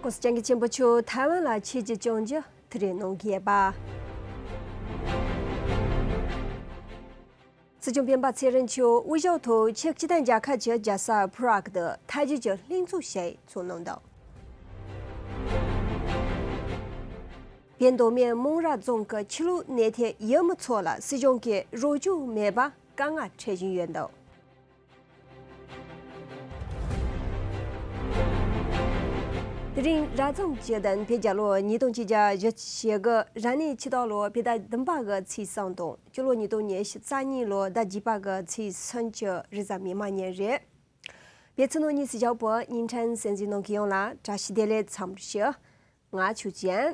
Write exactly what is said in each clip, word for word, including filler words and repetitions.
༸གོང་ས་༸སྐྱབས་མགོན་ཆེན་པོ་མཆོག་ཐའེ་ཝན་ལ་ཆིབས་བསྒྱུར་བསྐྱོན་རྒྱུ་དེ་རེད་གནང་གི་ཡོད་པ། སྲིད་སྐྱོང་སྤེན་པ་ཚེ་རིང་མཆོག་དབུས་གཞུང་ཐོག་ཅེཀ་སྤྱི་མཐུན་རྒྱལ་ཁབ་ཀྱི་རྒྱལ་ས་པ་རག་ཏུ་ཐའི་ཇུས་ཀྱི་ལྷན་ཚོགས་ཤིག་ཚོགས་གནང་འདུག་བོད་མདོ་སྨད་མོང་ར་རྫོང་གི་ཆོས་ལུགས་གནས་ཐད་ཡུལ་མི་ཚོ་ལ་སྲིད་གཞུང་གིས་རོགས་སྐྱོར་མེད་པར་དཀའ་ངལ་འཕྲད་བཞིན་ཡོད་འདུག་དེ་རིང་རབ་བྱུང་སྤྱི་ཟླ་བརྒྱད་པའི་རྒྱལ་ལོ་ཉིས་སྟོང་ཆིག་བརྒྱ་བཞི་བཅུ་ཞེ་དགུ་རབ་གནས་ཕྱི་ཟླ་ལོ་བོད་ཟླ་བདུན་པ་གི་ཚེས་གསུམ་དང་སྤྱི་ལོ་ཉིས་སྟོང་ཉི་ཤུ་རྩ་གཉིས་ལོ་ཟླ་བརྒྱད་པ་གི་ཚེས་སུམ་ཅུ་རེས་གཟའ་མིག་དམར་ཉིན་རེད། བོད་ཕྱི་ནང་གཉིས་སུ་བཞག་པའི་བརྙན་འཕྲིན་གསན་གཟིགས་གནང་མཁན་ཡོངས་ལ་བཀྲ་ཤིས་བདེ་ལེགས་འཚམས་འདྲི་ཞུ། ང་ཆོས་ཅན།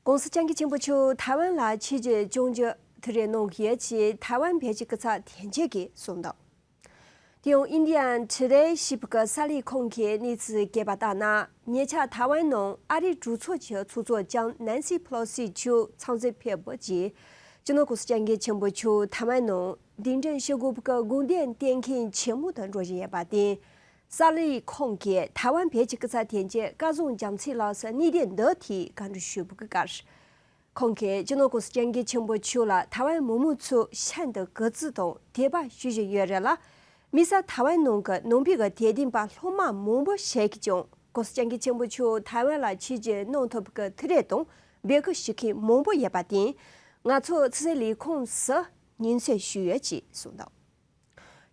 ༸གོང་ས་༸སྐྱབས་མགོན་ཆེན་པོ་མཆོག་ཐའེ་ཝན་ལ་ཆིབས་བསྒྱུར་བསྐྱོན་རྒྱུ་དེ་རེད་གནང་གི་ཡོད་ཅེས་ཐའེ་ཝན་བོད་ཀྱི་སྐུ་ཚབ་དོན་གཅོད་ཀྱིས་གསུངས་འདུག་དེ་ཡང་Indian Today ཞེས་པའི་གསར་ལས་ཁང་གིས་གནས་ཚུལ་བཀོད་པ་ལྟར་ན། ཉེ་ཆར་ཐའེ་ཝན་ནང་ཨ་རིའི་གྲོས་ཚོགས་ཀྱི་ཚོགས་གཙོ་ལྕམ་ནན་སི་ཕེ་ལོ་སི་མཆོག་འཚམས་གཟིགས་ཕེབས་པ་བརྒྱུད། སྤྱི་ནོར་༸གོང་ས་༸སྐྱབས་མགོན་ཆེན་པོ་མཆོག་ཐའེ་ཝན་ནང་གདན་འདྲེན་ཞུ་དགོས་པའི་དགོངས་དོན་བསྟན་མཁན་ཆེན་མོ་དུ་འགྲོ་བཞིན་ཡོད་པར་བརྟེན། གསར་ལས་ཁང་གིས་ཐའེ་ཝན་བོད་ཀྱི་སྐུ་ཚབ་དོན་གཅོད་སྐལ་བཟང་རྒྱ་མཚོ་ལགས་སུ་གནས་བརྟན་འདི་ཐད་བཀའ་འདྲི་ཞུས་པའི་སྐབས། ཁོང་གིས་སྤྱི་ནོར་༸གོང་ས་༸སྐྱབས་མགོན་ཆེན་པོ་མཆོག་ལ་ཐའེ་ཝན་མི་མང་ཚོས་ཤིན་ཏུ་གུས་བརྩི་དང་དད་པ་ཞུ་བཞིན་ཡོད་རེད་ལ། དམིགས་བསལ་ཐའེ་ཝན་ནང་གི་ནང་པའི་དད་ལྡན་པ་སློབ་མ་མང་པོ་ཞིག་གིས་ཀྱང་༸གོང་ས་༸སྐྱབས་མགོན་ཆེན་པོ་མཆོག་ཐའེ་ཝན་ལ་ཆིབས་བསྒྱུར་གནང་ཐུབ་ཀྱི་ཐུགས་རེ་དང་འབོད་སྐུལ་ཞུ་མཁན་མང་པོ་ཡོད་པར་བརྟེན། ང་ཚོ་ཕྱི་སྲིད་ལས་ཁུངས་སུ་སྙན་སེང་ཞུས་ཡོད་ཅེས་གསུངས་འདུག་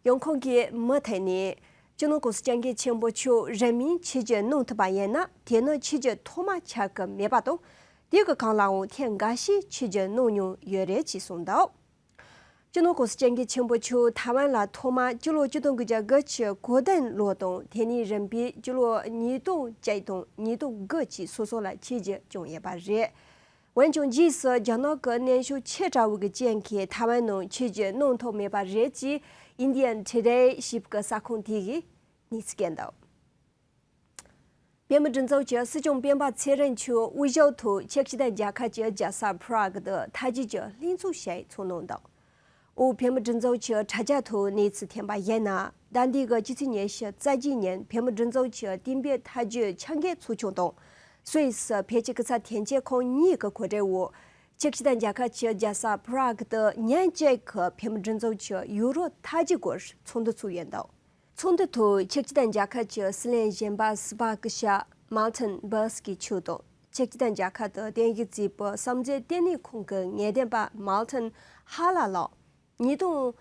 ཡང་ཁོང་གིས་མུ་མཐུད་ནས། སྤྱི་ནོར་༸གོང་ས་༸སྐྱབས་མགོན་ཆེན་པོ་མཆོག་རིང་མིན་ཆིབས་བསྒྱུར་གནང་ཐུབ་པ་ཡིན་ན། དེ་ནི་ཆིབས་བསྒྱུར་ཐོག་མ་ཆགས་ཀྱི་མེད་པ་དང་། དེ་གི་གོང་ལའང་ཐེངས་འགའ་ཤས་ཆིབས་བསྒྱུར་གནང་མྱོང་ཡོད་རེད་ཅེས་གསུངས་འདུག་སྤྱི་ནོར་༸གོང་ས་༸སྐྱབས་མགོན་ཆེན་པོ་མཆོག་ཐའེ་ཝན་ལ་ཐོག་མར་སྤྱི་ལོ་ཆིག་སྟོང་དགུ་བརྒྱ་དགུ་བཅུ་གོ་བདུན་ལོ་དང་། དེ་ནས་རིམ་པས་སྤྱི་ལོ་ཉིས་སྟོང་གཅིག་དང་ཉིས་སྟོང་དགུ་བཅས་སོ་སོ་ལ་ཆིབས་བསྒྱུར་བསྐྱངས་ཡོད་པ་རེད། འོན་ཀྱང་རྗེས་སུ་རྒྱ་ནག་གི་གནོན་ཤུགས་ཆེ་དྲགས་པའི་རྐྱེན་གྱིས་ཐའེ་ཝན་ནང་ཆིབས་བསྒྱུར་གནང་ཐུབ་མེད་པ་རེད་ཅེས་Indian Today ཞེས་པའི་གསར་ཁང་དེ་གིས་གནས་ཚུལ་བསྐྱལ་འདུག་བོད་མིའི་སྒྲིག་འཛུགས་ཀྱི་སྲིད་སྐྱོང་སྤེན་པ་ཚེ་རིང་མཆོག་དབུས་གཞུང་དུ་ཅེཀ་སྤྱི་མཐུན་རྒྱལ་ཁབ་ཀྱི་རྒྱལ་ས་པ་རག་ཏུ་ཐའི་ཇུས་ཀྱི་ལྷན་ཚོགས་ཤིག་ཚོགས་གནང་འདུག་དབུས་བོད་མིའི་སྒྲིག་འཛུགས་ཀྱི་དྲ་རྒྱ་ཐོག་གནས་ཚུལ་ཐོན་པ་ཡིན་ན། ཟླ་འདིའི་ཕྱི་ཚེས་ཉི་ཤུ་རྩ་བརྒྱད་ཉིན་བོད་མིའི་སྒྲིག་འཛུགས་ཀྱི་གཏན་འབེབས་ཐག་གཅོད་ཆ་འགོད་ཚོགས་ཆུང་དང་། སུད་སི་བོད་ཀྱི་སྐུ་ཚབ་དོན་གཅོད་ཁང་གཉིས་ཀྱི་གོ་སྒྲིག་འོག་ཅེཀ་སྤྱི་མཐུན་རྒྱལ་ཁབ་ཀྱི་རྒྱལ་ས་པ་རག་ཏུ་ཉིན་གཅིག་གི་བོད་མིའི་སྒྲིག་འཛུགས་ཀྱི་ཡུ་རོབ་ཐེངས་གཅིག་སྐོར་ཚོགས་འདུ་ཚོགས་ཡོད་འདུག་ཚོགས་འདུའི་ཐོག་ཅེཀ་སྤྱི་མཐུན་རྒྱལ་ཁབ་ཀྱི་སྲིད་བློན་གཞོན་པ་སུ་པ་སྐུ་ཞབས་མཱར་ཏིན་བྷར་སི་ཀི་མཆོག་དང་། ཅེཀ་སྤྱི་མཐུན་རྒྱལ་ཁབ་ཏུ་གདན་ཞུས་གཙོས་པའི་བསམ་གཟས་ལྟེ་གནས་ཁང་གི་ངེས་སྟོན་པ་མཱར་ཏིན་ཧ་ལ་ལགས། ཉིས་སྟོང་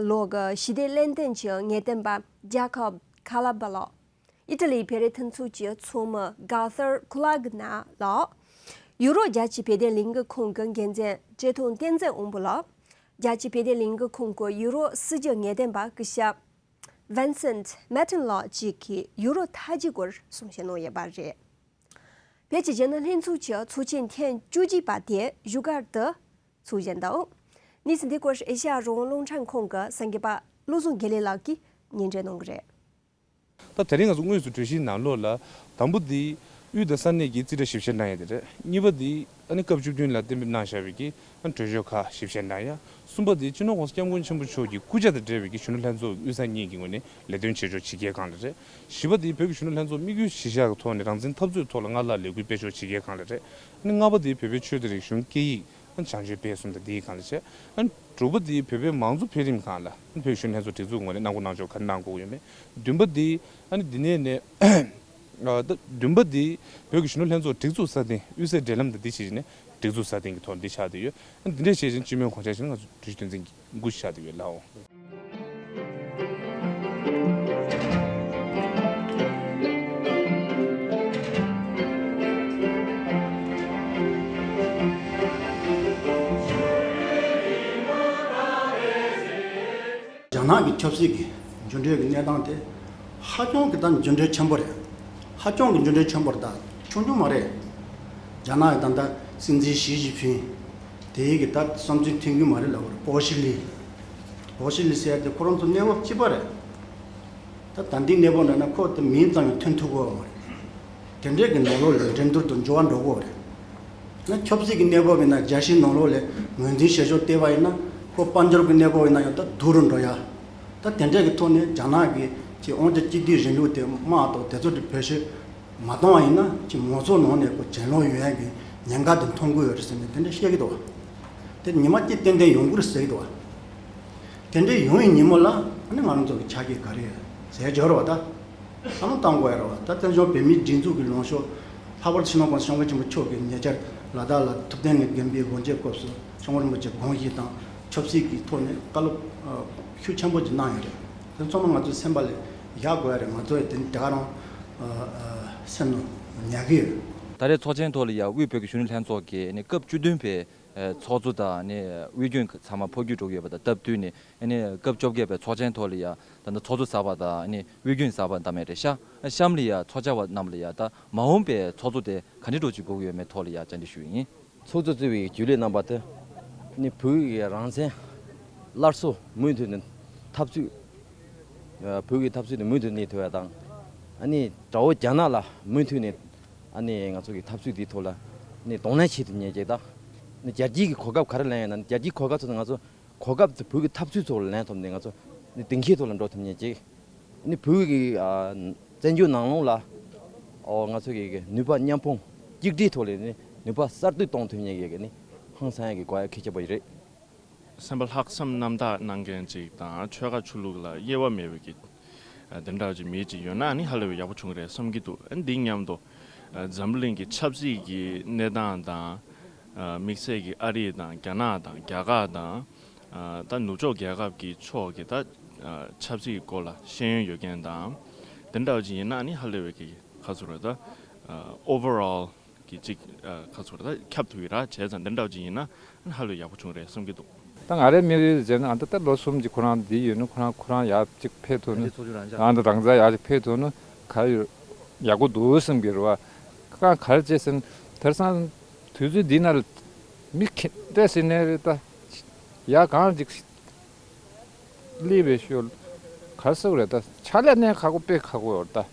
ལོ་གི་ཞི་བདེ་གླེང་སྟེགས་ཀྱི་ངེས་སྟོན་པ་ཇ་ཁོབ་ཁ་ལ་བྷ་ལགས། ཨི་ཏྲ་ལིའི་བོད་རིགས་མཐུན་ཚོགས་ཀྱི་ཚོགས་མི་གྷ་ཐར་ཁུ་ལ་གྷི་ན་ལགས། ཡུ་རོབ་རྒྱལ་སྤྱིའི་བོད་དོན་ལས་འགུལ་ཁང་གི་འགན་འཛིན་བཀྲས་མཐོང་བསྟན་འཛིན་དབང་པོ་ལགས། རྒྱལ་སྤྱིའི་བོད་དོན་ལས་འགུལ་ཁང་གི་ཡུ་རོབ་སྲིད་ཀྱི་ངེས་སྟོན་པ་སྐུ་ཞབས་ཝིན་སེན་ཊི་མེ་ཏན་ལགས་བཅས་ཀྱིས་ཡུ་རོབ་ཐེངས་གཅིག་སྐོར་གསུང་བཤད་གནང་ཡོད་པ་རེད། བོད་ཀྱི་གཞོན་ནུ་ལྷན་ཚོགས་ཀྱི་ཚོགས་ཆེན་ཐེངས་བཅུ་གཅིག་པ་དེ་བཞུགས་སྒར་དུ་ཚོགས་བཞིན་འདུག་གནས་ཚུལ་འདི་སྐོར་ཨེ་ཤ་ཡ་རང་དབང་རླུང་འཕྲིན་ཁང་གི་གསར་འགོད་པ་བློ་བཟང་དགེ་ལེགས་ལགས་ཀྱིས་སྙན་སྒྲོན་གནང་གི་རེད། ད་དེ་རིང་ང་ཚོ་དངོས་སུ་གྲོས་གཞིའི་ནང་ལོགས་ལ། དང་པོ་འདི་དབུས་དང་ས་གནས་ཀྱི་རྩིས་ཁྲ་ཞིབ་བཤེར་གནང་ཡ་དེ་རེད། གཉིས་པ་འདི་ཨ་ནི་སྐབས་བཅུ་བདུན་ལ་གཏན་འབེབས་གནང་བཞག་པའི་གི་ཨ་ནི་གྲོས་ཆོད་ཁག་ཞིབ་བཤེར་གནང་ཡ། གསུམ་པ་འདི་སྤྱི་ནོར་༸གོང་ས་༸སྐྱབས་མགོན་ཆེན་པོ་མཆོག་གི་སྐུ་ཕྱྭ་དང་འབྲེལ་བའི་གི་གཞོན་ནུ་ལྷན་ཚོགས་དབུས་གཙང་གཉིས་ཀྱི་ངོས་ནས་ལས་དོན་བྱེད་ཕྱོགས་ཇི་སྐད་གང་ལ་རེད། བཞི་པ་འདི་བོད་ཀྱི་གཞོན་ནུ་ལྷན་ཚོགས་དམིགས་ཡུལ་གཞིར་བཞག་གི་ཐོག་ནས་རང་བཙན་འཐབ་རྩོད་ཐོག་ལ་སྔར་ལྷག་ལས་འགུལ་སྤེལ་ཕྱོགས་ཇི་སྐད་གང་ལ་རེད། ཨ་ནི་ལྔ་པ་འདི་བོད་པའི་ཆོས་དང་རིག་གཞུང་སྐད་ཡིག་ཨ་ནི་བྱང་ཆུབ་དཔལ་གསུམ་དང་འདི་ཡི་གང་ལ་བྱས། ཨ་ནི་དྲུག་པ་འདི་བོད་པའི་མང་གཙོ་འཕེལ་རིམ་སྒང་ལ་ཨ་ནི་བོད་གཞོན་ལྷན་ཚོགས་སྒྲིག་འཛུགས་ངོས་ནས་གནང་དགོས་གནང་ཕྱོགས་ག་རེ་གནང་དགོས་ཡོད་མེད། བདུན་པ་འདི་ཨ་ནི་འདི་ནས་ནས་ཨ་ད་བདུན་པ་འདི་བོད་ཀྱི་གཞོན་ནུ་ལྷན་ཚོགས་སྒྲིག་འཛུགས་སྲ་བརྟན་དབུས་སའི་འབྲེལ་ལམ་དང་འདི་བྱེད་བཞིན་ནས་སྒྲིག་འཛུགས་སྲ་བརྟན་གྱི་ཐོག་འདི་ཆགས་བསྡད་ཡོད། ཨ་ནི་འདི་འདྲ་བྱེད་བཞིན་སྤྱི་མོས་གོང་ཆ་བཞིན་ང་ཚོ་དུས་དོན་ཚན་གྱི་འགུ་ཆགས་བསྡད་ཡོད་ལགས། རྒྱ་ནག་གི་ཆབ་སྲིད་ཀྱི་འགྱུར་འགྲོས་ཀྱི་གནས་སྟངས་དེ་ཧ་ཅང་གི་ད་འགྱུར་འགྲོས་ཆེན་པོ་རེད། ཧ་ཅང་གི་འགྱུར་འགྲོས་ཆེན་པོ་རེད། ད་ཆུང་ཆུང་མ་རེད། རྒྱ་ནག་གི་ད་ལྟ་སྲིད་འཛིན་ཞི་ཅིན་ཕིང་དེའི་གི་ད་བསམ་ཚུལ་མཐུན་གྱི་མ་རེད་ལབ་པ་རེད། པོ་ཤི་ལི། པོ་ཤི་ལི་ཟེར་ཡ་དེ་ཁོ་རང་ཚོ་གནས་བབ་གཅིག་པ་རེད། ད་ད་ལྟའི་གནས་བབ་འདྲ་ན་ཁོ་ད་མིང་ཙམ་ཡང་ཐོན་ཐུབ་ཀྱི་ཡོད་མ་རེད། དེ་འདྲའི་གི་ནང་ལོགས་ལ་འགྲན་བསྡུར་དང་འགྱུར་བ་འགྲོ་གི་ཡོད་རེད། ན་ཆབ་སྲིད་ཀྱི་གནས་བབ་ཡིན་ན་རྒྱལ་སྤྱིའི་ནང་ལོགས་ལ་ངོས་འཛིན་བྱེད་ཕྱོགས་བལྟས་པ་ཡིན་ན་ཁོ་དཔལ་འབྱོར་གྱི་གནས་བབ་ཡིན་ན་ཡང་ད་སྡུག་རུ་འགྲོ་ཡ། ད་དེ་འདྲའི་གི་ཐོག་ནས་རྒྱ་ནག་གི་ཅིག་དབང་ཆ་གཅིག་སྡུད་རིང་ལུགས་དེ་དམག་ཐོག་དེ་ཚོ་དེ་བེད་སྤྱོད་མ་བཏང་བ་ཡིན་ན་ཅིག་མང་ཚོགས་ནང་ནས་ཁོ་གྱེན་ལོག་ཡོང་ཡ་གི་ཉེན་ཁ་དེ་མཐོང་གི་ཡོད་རེད་ཟེར་ནས་དེ་འདྲ་བཤད་ཀྱི་འདུག་བ། དེ་ཉི་མ་གཅིག་ཏན་ཏན་ཡོང་གི་རེད་ཟེར་གྱི་འདུག་བ། དེ་འདྲའི་ཡོང་བའི་ཉིན་མོ་ལ་ཨ་ནི་ང་རང་ཚོ་གི་ཆ་རྐྱེན་ག་རེ་ཡོད་ཟེར་འབྱོར་བ་ད། བསམ་བློ་གཏང་དགོས་ཡ་རེད་བ། ད་བཙན་བྱོལ་བོད་མིའི་སྒྲིག་འཛུགས་ཀྱི་ལངས་ཕྱོགས། ལྷག་པར་དུ་སྤྱི་ནོར་༸གོང་ས་༸སྐྱབས་མགོན་ཆེན་པོ་མཆོག་གིས་ཉེ་ཆར་ལ་དྭགས་ལ་ཐུབ་བསྟན་གྱི་དགོན་པའི་དགོངས་བཞེད་སྐབས་སུ་༸སྐྱབས་མགོན་རིན་པོ་ཆེ་དགོངས་བཞེས་དང་ཆབ་སྲིད་ཀྱི་ཐོག་ནས་བཀའ་སློབ་ཤུགས་ཆེན་པོ་ཅིག་གནང་ཡོད་རེད། དེ་ཚང་མ་ང་ཚོའི་སེམས་པ་ལ་བཞག་དགོས་ཡ་རེད། ང་ཚོ་ཡི་དེ་དེ་ག་རང་སེམས་ནང་ཉར་གི་ཡོད། ད་རེས་ཚོགས་ཆེན་ཐོག་ལ་ཡ་དབུས་བོད་ཀྱི་གཞོན་ནུ་ལྷན་ཚོགས་ཀྱིས་ནི་སྐབས་བཅུ་བདུན་པའི་ཚོགས་གཙོ་དང་ནི་དབུས་རྒྱུན་ཚང་མ་འཕོ་འགྱུར་འགྲོ་གི་ཡོད་པ་དང་སྟབས་བསྟུན་ནས་ནི་སྐབས་བཅོ་བརྒྱད་པའི་ཚོགས་ཆེན་ཐོག་ལ་ཡ་ད་ལྟ་ཚོགས་གཙོ་གསར་པ་དང་ནི་དབུས་རྒྱུན་གསར་པ་འདེམས་ཡས་རེད་ཤག་གཤམ་ལ་ཡ་ཚོགས་བཅར་བ་རྣམས་ལ་ཡ་ད་མ་འོངས་པའི་ཚོགས་གཙོ་དེ་ག་འདྲ་འགྲོ་བཅུག་དགོས་ཀྱི་ཡོད་མེད་ཐོག་ལ་ཡ་བཅར་འདྲི་ཞུ་ཡི་ཡིན། ཚོགས་གཙོ་གཙོས་པའི་རྒྱུན་ལས་རྣམ་པ་དེ་ནི་བོད་ཀྱི་རང་བཙན་སླར་གསོ་མུ་མཐུད་ནས་འཐབ་རྩོད། བོད་ཀྱི་འཐབ་རྩོད་དེ་མུ་མཐུད་གནས་ཐུབ་ཡ་དང་། ཨ་ནི་དགྲ་བོ་རྒྱ་ནག་ལ་མུ་མཐུད་ནས་ཨ་ནི་ང་ཚོ་གི་འཐབ་རྩོད་དེའི་ཐོག་ལ་ནི་གདོང་ལེན་བྱེད་ཐུབ་མཁན་ཅིག་དང་། ནི་རྒྱལ་སྤྱིའི་གི་གོ་སྐབས་ག་རེ་ལེན་ཡོད་ན་ནི་རྒྱལ་སྤྱིའི་གོ་སྐབས་ཚོ་ང་ཚོ་གོ་སྐབས་དེ་བོད་ཀྱི་འཐབ་རྩོད་ཚོ་ལ་ལེན་ཐུབ་ནས་ང་ཚོ་ནི་དེང་གི་ཐོག་ལ་འགྲོ་ཐུབ་མཁན་ཅིག་ནི་བོད་ཀྱི་ཨ་བཙན་བྱོལ་ནང་ལོགས་ལ་ཨོ་ང་ཚོ་གི་གི་ནུས་པ་མཉམ་སྤུངས་གཅིག་སྒྲིལ་ཐོག་ལ་ནི་ནུས་པ་གསར་གཏོད་གཏོང་ཐུབ་མཁན་གྱི་གི་ནི་ཧང་སང་ཡ་གི་དགོས་ཡ་གལ་ཆེན་པོ་ཡིན་རེད། སེམས་པ་ལྷག་བསམ་རྣམ་དག་གནང་མཁན་ཅིག་དང་ཆོལ་ཁ་ཆོས་ལུགས་ལ་དབྱེ་བ་མེད་པའི་གི་ཨ་དེ་འདྲ་ཅིག་མི་ཅིག་ཡོད་ན་ཨ་ནི་ཧ་ལས་པའི་ཡག་པོ་བྱུང་གི་རེད་བསམ་གྱི་འདུག་ཨ་ནི་འདི་མཉམ་དུ་ཨ་འཛམ་བུ་གླིང་གི་ཆབ་སྲིད་ཀྱི་གནས་སྟངས་དང་ཨ་དམིགས་བསལ་གྱི་ཨ་རི་དང་རྒྱ་ནག་དང་རྒྱ་གར་དང་ཨ་ད་ནུབ་ཕྱོགས་རྒྱལ་ཁབ་ཀྱི་ཕྱོགས་ཀྱི་ད་ཨ་ཆབ་སྲིད་སྐོར་ལ་ཤེས་ཡོན་ཡོད་མཁན་དང་དེ་འདྲ་ཅིག་ཡིན་ན་ཨ་ནི་ཧ་ལས་པའི་གི་ག་ཚོད་རེད་ད་ཨ་overall གི་ཅིག་ཨ་ཁ་ཚུར་ད་ཁྱབ་ཐུབ་ཡོད་ར་བྱས་ཙང་འདི་འདྲ་ཅིག་ཡིན་ན་ཧ་ལས་ཡག་པོ་བྱུང་རེད་བསམ་གྱི་འདུག་ད་ང་རའི་དམིགས་ཡུལ་བྱས་ན་ཨ་ད་ད་ལོ་གསུམ་ཅིག་ཁོ་རང་འདི་ཡོད་ནི་ཁོ་རང་ཁོ་རང་ཡག་ཅིག་ཕེབས་ཐུབ་ནི་ཨ་ད་རང་ཚ་ཡག་ཅིག་ཕེབས་ཐུབ་ནི་ག་ཡོད་ཡག་པོ་འདུག་བསམ་གྱི་རེད་བ། ཁ་ག་རེ་བྱས་ཟིན་དེར་སང་དུས་ཚོད་འདི་ན་མི་ཁེ་འདྲ་ཟིན་ནས་རེད་ད་ཡག་གང་ཅིག་སླེབས་པའི་ཤོད། ག་རེ་ཟེར་དགོས་རེད་ད། ཕྱག་ལས་གནང་ཁག་པོ་དཔེ་ཁག་པོ་ཡོད་རེད་ད།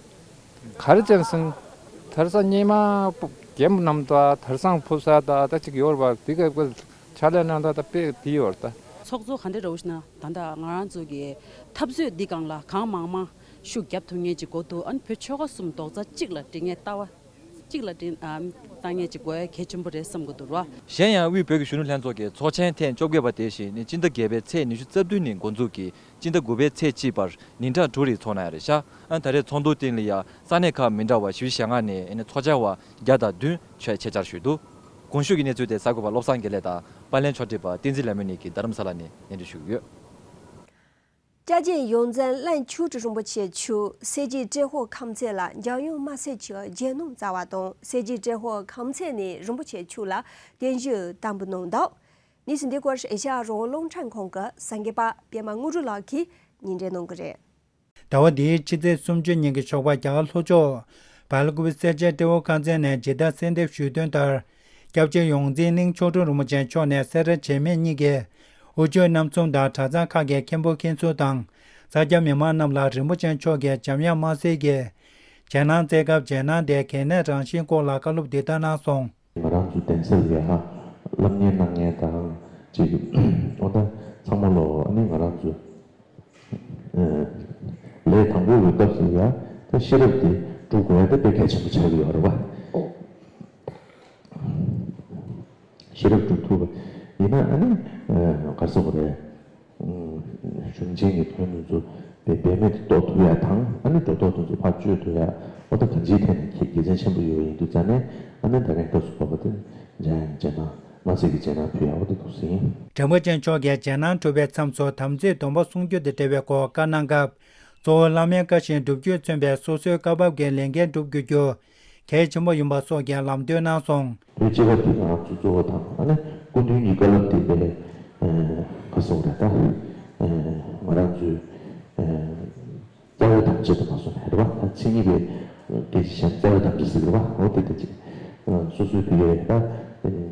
ག་རེ་བྱས་ཟིན། དེང་སང་སྙེ་མ་རྒན་པོ་རྣམས་ད་དེང་སང་ཕོ་གསར་ད་ད་ཅིག་ཡོད་རེད་པ། དེ་ག་ག་ཕྱག་ལས་གནང་ད་ད་དཔེ་དེ་ཡོད་རེད་ད། ཚོགས་གཙོ་ག་འདྲ་རེད་ཞུ་ན་ད་ལྟ་ང་རང་ཚོ་གི་འཐབ་རྩོད་འདི་སྒང་ལ་གང་མང་མང་ཤུགས་རྒྱབ་ཐུབ་མཁན་ཅིག་དགོས་འདུག་ཨ་ནི་བོད་ཆོལ་ཁ་གསུམ་རྡོག་རྩ་གཅིག་ལ་སྒྲིལ་མཁན་ལྟ་བ། གཅིག་ལ་དྲན་ཨ་བཏང་མཁན་ཅིག་དགོས་ཡ་གལ་ཆེན་པོ་རེད་བསམ་གྱི་འདུག་ར། གཞན་ཡང་དབུས་བོད་ཀྱི་གཞོན་ནུ་ལྷན་ཚོགས་ཀྱི་ཚོགས་ཆེན་ཐེངས་བཅོ་བརྒྱད་པ་དེ་བཞིན་ནི་སྤྱི་ཟླ་བརྒྱད་པའི་ཚེས་ཉི་ཤུ་རྩ་བདུན་ནས་འགོ་འཛུགས་ཀྱིས་སྤྱི་ཟླ་དགུ་པའི་ཚེས་གཅིག་བར་ཉིན་གྲངས་དྲུག་རིང་ཚོགས་གནང་ཡ་རེད་ཤག་ཨ་ད་རེས་ཚོགས་འདུ་སྟེང་ལ་ཡ་ས་གནས་ཁག་མི་འདྲ་བ་བཞི་བཅུ་ཞེ་ལྔ་ནས་ཨ་ནི་ཚོགས་བཅར་བ་བརྒྱ་དང་བདུན་ཆེད་ཆེད་བཅར་ཞུས་འདུག་གོང་ཞུས་ཀྱི་གནས་ཚུལ་དེ་གསར་འགོད་པ་བློ་བཟང་དགེ་ལེགས་དང་པར་ལེན་ཕྱོགས་སྒྲིག་པ་བསྟན་འཛིན་ལྷ་མོ་གཉིས་ཀྱིས་རྡ་རམ་ས་ལ་ནས་སྙན་སྒྲོན་ཞུ་གི་ཡོད། སྐྱབས་རྗེ་ཡོངས་འཛིན་གླིང་ཆོས་སྒྲོན་རིན་པོ་ཆེ་མཆོག་སེར་བྱེས་ཏྲེ་ཧོར་ཁམས་ཚན་ལ་འཇམ་དབྱངས་དམར་སེར་གྱི་རྒྱས་ནོམ་བསྩལ་བ་དང་། སེར་བྱེས་ཏྲེ་ཧོར་ཁམས་ཚན་ནས་རིན་པོ་ཆེ་མཆོག་ལ་བརྟན་བཞུགས་བསྟར་འབུལ་གནང་འདུག་གནས་ཚུལ་འདི་སྐོར་ཨེ་ཤ་ཡ་རང་དབང་རླུང་འཕྲིན་ཁང་གི་གསར་འགོད་པ་པད་མ་དངོས་གྲུབ་ལགས་ཀྱིས་སྙན་སྒྲོན་གནང་གི་རེད། ཟླ་བ་འདིའི་ཕྱི་ཚེས་སུམ་ཅུ་ཉིན་གྱི་ཞོགས་པ་རྒྱ་གར་ལྷོ་ཕྱོགས་སྦེལ་ཀོབ་སེར་བྱེས་ཏྲེ་ཧོར་ཁམས་ཚན་ནས་ཇི་ལྟར་གསལ་འདེབས་ཞུས་དོན་ལྟར། སྐྱབས་རྗེ་ཡོངས་འཛིན་གླིང་ཆོས་སྒྲོན་རིན་པོ་ཆེ་མཆོག་ནས་སེ་ར་བྱེས་སྨད་གཉིས་ཀའི་དབུ་ཆོས་རྣམ་གསུམ་དང་གྲྭ་ཚང་ཁག་གི་མཁན་པོ་མཁན་ཟུར་དང་ས་སྐྱ་མི་མང་རྣམས་ལ་རིན་པོ་ཆེ་མཆོག་གིས་འཇམ་དབྱངས་དམར་སེར་གྱི་རྗེས་གནང་བསྩལ་སྐབས། རྗེས་གནང་དེའི་གལ་གནད་རང་བཞིན་སྐོར་ལ་བཀའ་སློབ་འདི་ལྟར་གནང་སོང་། ང་རང་ཚོ་གདན་ས་ལ་ཡ་སློབ་གཉེར་གནང་མཁན་དང་ཅིག་ཨོ་ད་ཚང་མ་ལོ་ཨ་ནི་ང་རང་ཚོ་ལས་དང་པོ་གི་སྐབས་སུ་ཡ་ད་ཤེས་རབ་དེ་སྒྲུབ་དགོས་ཡ་ད་དཔེ་གལ་ཆེན་པོ་ཆགས་ཀྱི་ཡོད་རེད་བ། ཤེས་རབ་སྒྲུབ་ཐུབ་པ་ཡིན་ན་ཨ་ནི་ག་རེ་ཟེར་དགོས་རེད། གཞུང་ཆེན་གྱི་དོན་དེ་ཚོ་དཔེ་འབད་མེད་དུ་རྟོགས་ཐུབ་ཡ་དང་ཨ་ནི་སྒྲོ་འདོགས་དེ་ཚོ་ཕར་གཅོད་ཐུབ་ཡ་ཨོ་ད་གང་ཅིའི་ཐད་ནས་དགེ་མཚན་ཆེན་པོ་ཡོད་ཡིན་དུས་ཙང་ནས་ཨ་ནི་ད་རེས་སྐབས་སུ་བབས་པ་དེ་འཇམ་དབྱངས་ཀྱི་རྗེས་གནང་དམར་སེར་གྱི་རྗེས་གནང་ཕུལ་ཡ་ཨོ་ད་འདུག་ཟིན། རིན་པོ་ཆེ་མཆོག་གིས་རྗེས་གནང་གྲུབ་པའི་མཚམས་སུ་དམ་ཚིག་སྡོམ་པ་སྲུང་རྒྱུ་དང་འབྲེལ་བའི་སྐོར་བཀའ་གནང་སྐབས། གཙོ་བོ་བླ་མའི་བཀའ་བཞིན་སྒྲུབ་བརྒྱུད་མཚོན་པའི་སོ་སོའི་བཀའ་བབས་ཀྱི་ལས་འགན་སྒྲུབ་དགོས་རྒྱུ་གལ་ཆེན་པོ་ཡིན་པ་སོགས་ཀྱི་ལམ་སྟོན་གནང་སོང་། བོད་སྤྱི་པ་དེ་ང་ཚོ་གཙོ་བོ་དང་ཨ་ནི་སྐུ་མདུན་གྱི་བཀའ་སློབ་དེ་དཔེ་ག་སོགས་རེད་ད། ང་རང་ཚོའི་རྩ་བའི་དམ་བཅའ་དུ་མ་སོང་ནས་རེད་བ། མཚན་ཉིད་པའི་སྐད་ཆ་བཤད་རྩ་བའི་དམ་བཅའ་ཟེར་བ་འོ་དེ་དེ་ཅིག་སོ་སོའི་དེ་གའི་ད་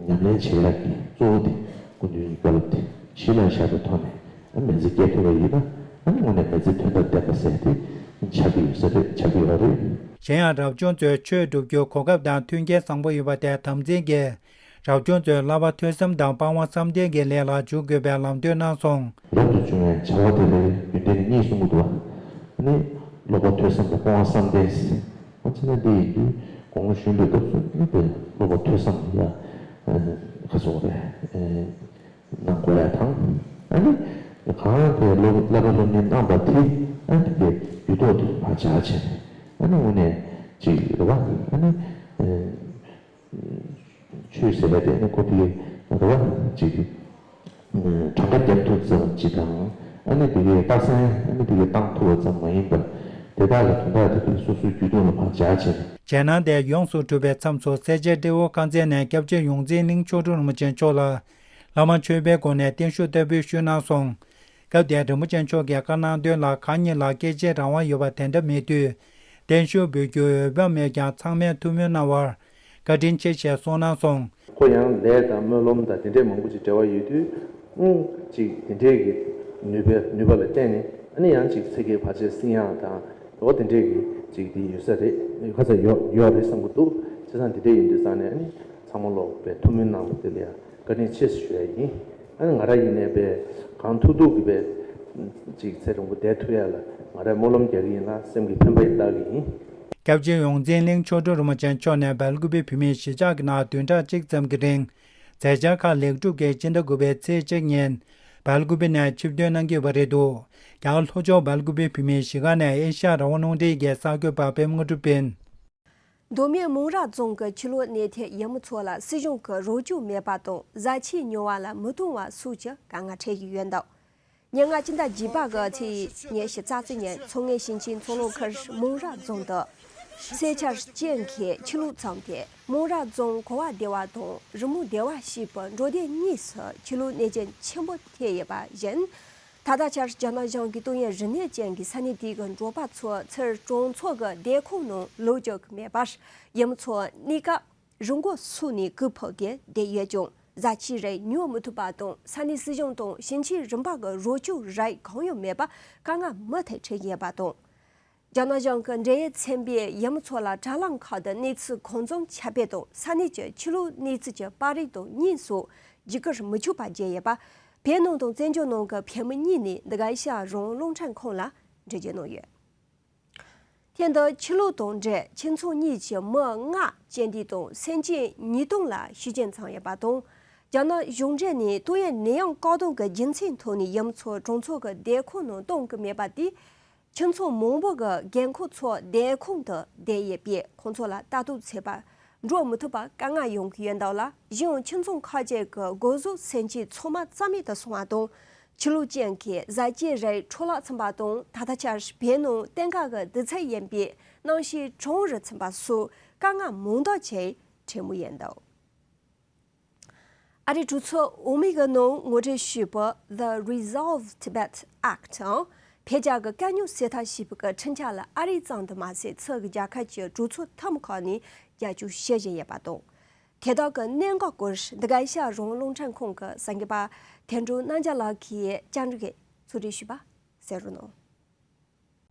ཉམས་ལེན་བྱེད་ཡག་གི་གཙོ་བོ་དེ་སྐུ་མདུན་གྱི་བཀའ་སློབ་དེ་གཞི་ལ་བཞག་པའི་ཐོག་ནས་མི་ཚེ་སྐྱེལ་ཐུབ་པ་ཡིན་ན་ཨ་ནི་དངོས་གནས་མི་ཚེ་དོན་དང་ལྡན་པ་ཟེར་དེ་ ཆགས་ཀྱི་ཡོད་ས་རེད། ཆགས་ཀྱི་ཡོད་རེད། གཞན་ཡང་རབ་བྱུང་ཚོས་ཆོས་སྒྲུབ་རྒྱུར་གོ་སྐབས་དང་མཐུན་རྐྱེན་བཟང་པོ་ཡོད་པ་དེ་དམ་འཛིན་གྱིས། རབ་བྱུང་ཚོས་བསླབ་པ་ཐོས་བསམ་དང་སྤང་བ་བསམ་གཏན་གྱི་ལས་ལ་འཇུག་དགོས་པའི་ལམ་སྟོན་གནང་སོང་། རབ་ཏུ་བྱུང་བའི་བྱ་བ་དེ་ལ་རྒྱུན་ལྡན་གྱི་གཉིས་གསུང་གི་འདུག་བ། ནི། སློབ་པ་ཐོས་བསམ་དང་སྤོང་བ་བསམ་གཏན། ཨ་ཅེ་ན་འདི་ཡིན་དུས་དགོངས་པ་ཞུ་འདོད་སྐབས་སུ་ནི་དེ་སློབ་པ་ཐོས་བསམ་ཡ། ཁ་སོགས་རེད། གནང་དགོས་ཡ་དང་། ཨ་ནི། གང་དེ་སློབ་བསླབ་པ་སློབ་གཉེར་གནང་པ་དེ་ཨ་ནི་དེ་དུས་ཐོག་ཏུ་ཕར་བྱ་བྱས་ནས་ཨ་ནི་དངོས་གནས་ཅིག་རེད་བ། ཨ་ནི། ཆོས་ཟེར་བ་དེ་ནི་ཁོ་དེ་རེད་བ། ཅིག་གྲངས་ཀ་བརྒྱབ་ཐུབ་ཙམ་ཅིག་དང་། ཨ་ནི་དེ་གའི་རྟགས་མཚན་ཨ་ནི་དེ་གའི་བཏང་ཐུབ་པ་ཙམ་མ་ཡིན་པར། དེ་དག་གི་དོན་དག་དེ་དུས་སོ་སོའི་རྒྱུད་སྟོད་ལ་ཕར་སྦྱར་བྱས་ནས། རྗེས་གནང་དེ་ཡོངས་སུ་གྲུབ་པའི་མཚམས་སུ་སེར་བྱེས་སྤྲེའུ་དཀར་མཛེས་ནས་སྐྱབས་རྗེ་ཡོངས་འཛིན་གླིང་མཆོག་སྤྲུལ་རིན་པོ་ཆེ་མཆོག་ལ་བླ་མ་མཆོད་པའི་སྒོ་ནས་བརྟན་བཞུགས་བསྟར་འབུལ་ཞུས་གནང་སོང་། སྐབས་དེར་རིན་པོ་ཆེ་མཆོག་གིས་བཀའ་གནང་དོན་ལ་གང་ཉིད་ལ་སྐད་ཆའི་རང་དབང་ཡོད་པ་དེ་འདྲ་མེད་དུས། བརྟན་བཞུགས་འབུལ་རྒྱུའི་འོས་བབ་མེད་ཀྱང་ཚང་མས་ཐུགས་སྨོན་གནང་བར་བཀའ་དྲིན་ཆེ་ཞེས་གསུངས་གནང་སོང་། ཁོ་ཡང་ལས་དང་སྨོན་ལམ་དང་དེ་འདྲའི་མང་པོ་ཅིག་འབྲེལ་བ་ཡོད་དུས། ཨང་། ཅིག་དེ་འདྲའི་གི་ནུས་པའི་ནུས་པ་ལ་བརྟེན་ནས་ཨ་ནི་ཡང་ཅིག་ཚེ་གའི་བར་ཆད་སེལ་ཡག་དང་འོ་དེ་འདྲའི་གི་ཅིག་དེ་ཡོད་ས་རེད། ཡོད་ཁ་ཚ་ཡོད་ཡོད་རེད་བསམ་གི་འདུག་བྱས་ཙང་དེ་འདྲའི་ཡིན་དུས་ཙང་ནས་ཨ་ནི་ཚང་མ་ལོག་པའི་ཐུགས་སྨོན་གནང་བ་དེ་ལ་ཡང་བཀའ་དྲིན་ཆེ་ཞུ་ཡ་ཡིན། ཨ་ནི་ང་རང་ཡིན་ནའི་པས་གང་ཐུབ་ཐུབ་ཀྱི་པས་ཅིག་ཚེ་རིང་པོ་བསྡད་ཐུབ་ཡ་ལ་ང་རང་སྨོན་ལམ་རྒྱག་གི་ཡིན་ལ་སེམས་ཀྱི་འཕེན་པ་ཡིས་བཏགས་ཀྱི་ཡིན། སྐྱབས་རྗེ་ཡོངས་འཛིན་གླིང་མཆོག་སྤྲུལ་རིན་པོ་ཆེ་མཆོག་ནས་སྦེལ་ཀུ་པེ་བོད་མིའི་གཞིས་ཆགས་ཀྱི་ནང་བདུན་ཕྲག་གཅིག་ཙམ་གྱི་རིང་མཛད་འཆར་ཁག་ལེགས་གྲུབ་ཀྱིས་སྤྱི་ཟླ་དགུ་པའི་ཚེས་གཅིག་ཉིན་སྦེལ་ཀུ་པེ་ནས་ཆིབས་ཐོན་གནང་གི་ཡོད་པ་རེད་འདུག་རྒྱ་གར་ལྷོ་ཕྱོགས་སྦེལ་ཀུ་པེ་བོད་མིའི་གཞིས་ཁང་ནས་ཨེ་ཤ་ཡ་རང་དབང་རླུང་འཕྲིན་གྱི་གསར་འགོད་པ་པད་མ་དངོས་གྲུབ་ཡིན། མདོ་སྨད་མོང་ར་རྫོང་གི་ཆུ་ལོག་གནོད་ཐེབས་ཡུལ་མི་ཚོ་ལ་སྲིད་གཞུང་གི་རོགས་སྐྱོར་མེད་པ་དང་བཟའ་ཆས་ཉོ་བ་ལ་མི་གཏོང་བ་སོགས་ཀྱི་དཀའ་ངལ་འཕྲད་ཀྱི་ཡོད་འདུག་ཉེར་ལྔ་སྤྱི་ཟླ་བརྒྱད་པ་གི་ཚེས་ཉི་ཤུ་རྩ་གཅིག་ཉིན་མཚོ་སྔོན་ཞིང་ཆེན་མཚོ་ལྷོ་ཁུལ་མོང་ར་རྫོང་དུ་སེར་ཆ་ཅན་གྱི་ཆུ་ལོག་བརྩམས་ཏེ་མོང་ར་རྫོང་གོ་བ་སྡེ་བ་དང་རི་མོ་སྡེ་བ་ཞེས་པའི་འབྲོག་སྡེ་གཉིས་སུ་ཆུ་ལོག་གནོད་སྐྱོན་ཆེན་པོ་ཐེབས་ཡོད་པ་བཞིན། ད་ལྟ་ཆར་རྒྱ་ནག་གཞུང་གིས་ཏོག་དབྱིབས་རིམས་ནད་ཅན་གྱི་ས་གནས་དེ་གའི་འབྲོག་པ་ཚོ་ཚུར་གྲོང་ཚོ་གི་སྡོད་ཁང་ནང་ལོག་འཇུག་གི་མེད་པར་ཡུལ་མི་ཚོ་གནས་སྐབས་རི་མགོ་སོགས་ནས་གུར་ཕུབ་སྟེ་བསྡད་ཡོད་ཀྱང་བཟའ་ཆས་རིགས་ཉོ་མི་ཐུབ་པ་དང་ས་གནས་སྲིད་གཞུང་དང་ཞིང་ཆེན་རིམ་པ་གི་རོགས་སྐྱོར་རིགས་གང་ཡང་མེད་པར་དཀའ་ངལ་མུ་མཐུད་འཕྲད་ཡོད་པ་དང་། རྒྱ་ནག་གཞུང་གི་འབྲེལ་ཡོད་ཚན་པས་ཡུལ་མི་ཚོ་ལ་དྲ་ལམ་ཁག་ཏུ་གནས་ཚུལ་གང་འཚམ་ཁྱབ་སྤེལ་དང་ས་གནས་ཀྱི་ཆུ་ལོག་གནས་ཚུལ་གྱི་པར་རིས་དང་བརྙན་སོགས་བརྒྱུད་སྐུར་མི་ཆོག་པ་བརྒྱབ་ཡོད་པ། བོད་ནང་དང་བཙན་བྱོལ་ནང་གི་བོད་མི་གཉིས་ནས་འདི་ག་ཨེ་ཤ་ཡ་རང་དབང་རླུང་འཕྲིན་ཁང་ལ་འགྲེལ་བརྗོད་གནང་ཡོད། ཐེངས་འདིའི་ཆུ་ལོག་དང་འབྲེལ་ཁྱིམ་ཚང་གཉིས་ཀྱི་མི་ལྔ་རྐྱེན་འདས་དང་སེམས་ཅན་ཉིས་སྟོང་ལ་ཤི་རྐྱེན་བྱུང་ཡོད་པ་དང་། རྒྱ་ནག་གཞུང་འབྲེལ་ནས་ཏོག་དབྱིབས་ནད་ཡམས་བཀག་སྡོམ་གྱི་རྒྱུ་མཚན་ཐོག་ནས་ཡུལ་མི་ཚོ་གྲོང་ཚོ་གི་སྡོད་ཁང་ནང་གཏོང་གི་མེད་པ་དེས། ཁྱིམ་ཚང་མང་པོ་གི་རྒན་འཁོགས་ཚོ་སྡོད་ཁང་དུ་བསྡད་ཡོད་པས་ཁོང་ཚོ་ལ་ལྟ་རྟོག་བྱེད་པར་འགྲོ་མི་ཐུབ་པར་དཀའ་ངལ་ཡོང་གི་ཡོད་འདུག་ལ། གཞན་ཡང་ཁྱིམ་ཚང་ཁག་ཅིག་གི་སྒོ་ཟོག་སེམས་ཅན་ཚང་མ་རྩ་མེད་དུ་སོང་བ་དང་། ཆུ་ལོག་རྐྱེན་གྱིས་བཟའ་བཅའ་རིགས་འཕྲོ་བརླག་ཕྱིན་པ་དང་ད་ལྟ་ཆར་བོད་ནང་གཏན་འཁེལ་གྱི་དུས་ཚོད་ཡིན་པའི་གནམ་གཤིས་གྲང་རུ་ཕྱིན་པ་སོགས་དཀའ་ངལ་མང་དག་ཅིག་འཕྲད་མུས་ཡིན་འདུག་ཨ་རིའི་གྲོས་ཚོགས་འོག་མའི་གི་ནང་ངོ་སྤྲོད་ཞུས་པ་The Resolve Tibet Act ཨང་། བོད་རྒྱ་གི་དཀའ་རྙོག་སེལ་ཐབས་ཞེས་པའི་གི་ཁྲིམས་འཆར་ལ་ཨ་རི་ཙམ་དུ་མ་ཟད་ཕྱི་གི་རྒྱལ་ཁབ་ཀྱི་གྲོས་ཚོགས་ཐུན་མོང་ཁག་ནས་རྒྱབ་སྐྱོར་ཞུ་བཞིན་ཡོད་པ་དང་། དེ་དག་གི་གནད་འགག་སྐོར་འདི་ག་ཨེ་ཤ་ཡ་རང་དབང་རླུང་འཕྲིན་ཁང་གི་གསར་འགོད་པ་དོན་གྲུབ་རྣམ་རྒྱལ་ལགས་ཀྱིས་བཅར་འདྲི་གི་གཙོ་སྒྲིག་ཞུས་པ་གསན་རོགས་གནང་།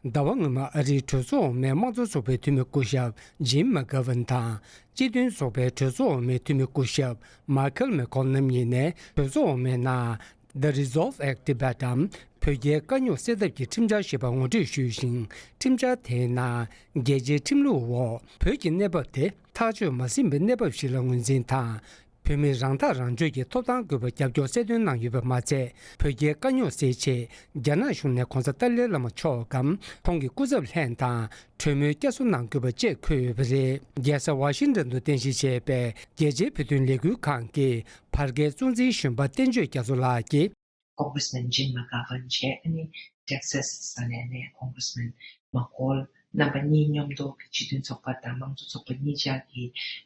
ཟླ་བ་སྔོན་མ་ཨ་རིའི་གྲོས་ཚོགས་འོག་མའི་དམངས་གཙོ་ཚོགས་པའི་འཐུས་མི་སྐུ་ཞབས་ཇིམ་མ་གྷ་ཝན་དང་། སྤྱི་མཐུན་ཚོགས་པའི་གྲོས་ཚོགས་འོག་མའི་འཐུས་མི་སྐུ་ཞབས་མཱ་ཁལ་མེ་ཁོལ་རྣམ་གཉིས་ནས་གྲོས་ཚོགས་འོག་མའི་ནང་། The Resolve Act Tibet འམ་བོད་རྒྱའི་དཀའ་རྙོག་སེལ་ཐབས་ཀྱི་ཁྲིམས་འཆར་ཞེས་པ་ངོ་སྤྲོད་ཞུས་ཤིང་། ཁྲིམས་འཆར་དེའི་ནང་རྒྱལ་སྤྱིའི་ཁྲིམས་ལུགས་འོག་བོད་ཀྱི་གནས་བབ་དེ་ཐག་གཅོད་མ་ཟིན་པའི་གནས་བབ་ཞིག་ལ་ངོས་འཛིན་དང་། བོད་མིར་རང་ཐག་རང་གཅོད་ཀྱི་ཐོབ་ཐང་དགོས་པར་རྒྱབ་སྐྱོར་གསལ་སྟོན་གནང་ཡོད་པ་མ་ཚད། བོད་རྒྱའི་དཀའ་རྙོག་སེལ་ཆེད་རྒྱ་ནག་གཞུང་ནས་༧གོང་ས་ཏཱ་ལའི་བླ་མ་མཆོག་གམ་ཁོང་གི་སྐུ་ཚབ་ལྷན་དང་གྲོས་མོལ་བསྐྱར་གསོ་གནང་དགོས་པ་བཅས་འཁོད་ཡོད་པ་རེད། རྒྱལ་ས་ཝ་ཤིང་ཏོན་དུ་རྟེན་གཞི་བྱས་པའི་རྒྱལ་སྤྱིའི་བོད་དོན་ལས་འགུལ་ཁང་གི་བར་བརྒལ་གཙོ་འཛིན་གཞོན་པ་བསྟན་ཆོས་རྒྱ་མཚོ་ལགས་ཀྱིས། Congressman Jim McGovern བྱས། ཨ་ནི་Texas ས་གནས་ནས་Congressman མ་ཁོལ་རྣམ་པ་གཉིས་མཉམ་དུ་གི་སྤྱི་མཐུན་ཚོགས་པ་དང་དམངས་གཙོ་ཚོགས་པ་གཉིས་ཆ་གི་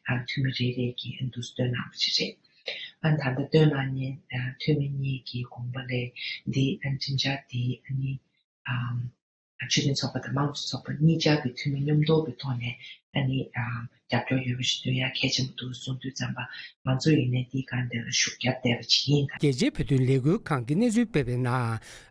ཨ་འཐུས་མི་རེ་རེ་གིས་ཨ་འདུག་སེ་བཏོན་གནང་བ་ཞིག་རེད། ཨ་ད་ལྟ་བཏོན་གནང་མཁན་ཨ་འཐུས་མི་གཉིས་ཀྱི་དགོངས་པ་ལས་འདི་ཨ་ཁྲིམས་འཆར་འདི་ཨ་ནི་ཨ་སྤྱི་མཐུན་ཚོགས་པ་དང་དམངས་གཙོ་ཚོགས་པ་གཉིས་ཆ་གི་འཐུས་མི་མཉམ་དུ་གི་ཐོག་ནས་ཨ་ནི་ཨ་རྒྱབ་སྐྱོར་ཡོད་པ་ཞིག་འདོན་ཡ་གལ་ཆེན་པོ་འདུག་གསུང་དུས་ཙམ་པ་ང་ཚོ་ཡིན་ནའི་འདིའི་སྒང་འདི་ལ་ཤུགས་རྒྱབ་བསྡད་པ་ཞིག་ཡིན། རྒྱལ་སྤྱིའི་བོད་དོན་ལས་འགུལ་ཁང་གིས་གནས་ཚུལ་སྤེལ་བའི་ནང་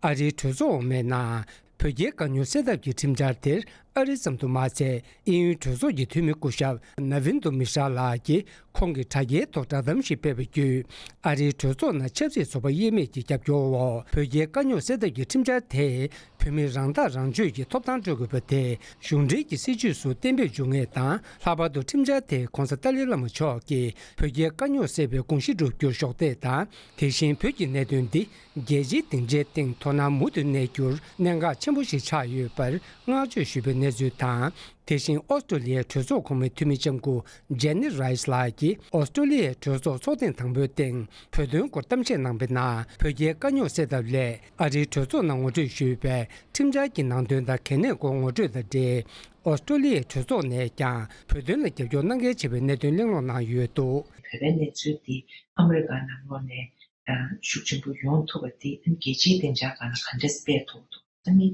ཨ་རིའི་གྲོས་ཚོགས་འོག་མའི་ནང་། བོད་རྒྱའི་དཀའ་རྙོག་སེལ་ཐབས་ཀྱི་ཁྲིམས་འཆར་དེར་ཨ་རི་ཙམ་དུ་མ་ཚད། དབྱིན་ཡུལ་གྲོས་ཚོགས་ཀྱི་འཐུས་མི་སྐུ་ཞབས་ནཱ་བིན་དུ་མི་ཤྲ་ལགས་ཀྱིས་ཁོང་གི་དྲ་རྒྱའི་ཐོག་བསྒྲགས་གཏམ་ཞིག་སྤེལ་བ་བརྒྱུད། ཨ་རིའི་གྲོས་ཚོགས་ནང་ཆབ་སྲིད་ཚོགས་པ་དབྱེ་མེད་ཀྱི་རྒྱབ་སྐྱོར་འོག་བོད་རྒྱའི་དཀའ་རྙོག་སེལ་ཐབས་ཀྱི་ཁྲིམས་འཆར་དེས། བོད་མིར་རང་ཐག་རང་གཅོད་ཀྱི་ཐོབ་ཐང་སྤྲོད་དགོས་པ་དེ་གཞུང་འབྲེལ་གྱི་སྲིད་བྱུས་སུ་གཏན་འབེབས་འབྱུང་ངེས་དང་། ལྷག་པར་དུ་ཁྲིམས་འཆར་དེས་༧གོང་ས་ཏཱ་ལའི་བླ་མ་མཆོག་གིས་བོད་རྒྱའི་དཀའ་རྙོག་སེལ་བའི་དགོངས་གཞི་བསྒྲུབ་རྒྱུར་གཞོགས་འདེགས་དང་། དེ་བཞིན་བོད་ཀྱི་གནད་དོན་འདི་རྒྱལ་སྤྱིའི་སྡིངས་ཆའི་སྟེང་དོ་སྣང་མུ་མཐུད་གནས་རྒྱུར་གནད་འགག་ཆེན་པོ་ཞིག་ཆགས་ཡོད་པར་བསྔགས་བརྗོད་ཞུས་པའི་གནས་ཚུལ་དང་། དེ་བཞིན་ཨོ་སི་ཀྲོ་ལི་ཡའི་གྲོས་ཚོགས་གོང་མའི་འཐུས་མི་ལྕམ་སྐུ་ཇེ་ནི་རའི་སི་ལགས་ཀྱིས་ཨོ་སི་ཀྲོ་ལི་ཡའི་གྲོས་ཚོགས་ཚོགས་ཐེངས་དང་པོའི་སྟེང་བོད་དོན་སྐོར་གཏམ་བཤད་གནང་པའི་ནང་། བོད་རྒྱའི་དཀའ་རྙོག་སེལ་ཐབས་སླད་ཨ་རིའི་གྲོས་ཚོགས་ནང་ངོ་སྤྲོད་ཞུས་པའི་ཁྲིམས་འཆར་གྱི་ནང་དོན་དང་གལ་གནད་སྐོར་ངོ་སྤྲོད་དང་འབྲེལ། ཨོ་སི་ཀྲོ་ལི་ཡའི་གྲོས་ཚོགས་ནས་ཀྱང་བོད་དོན་ལ་རྒྱབ་སྐྱོར་གནང་གལ་ཆེ་བའི་གནད་དོན་གླེང་སློང་གནང་ཡོད་འདུག། བོད་པའི་གནས་ཚུལ་འདི་ཨ་མི་རི་ཀ་ནང་ལོགས་ནས་ཤུགས་ཆེན་པོ་ཡོང་ཐུབ་པ་འདི་རྒྱལ་སྤྱིའི་སྡིངས་ཆ་སྒང་ལ་ག་འདྲས་སྤེལ་ཐུབ་འདུག། ཨ་ནི་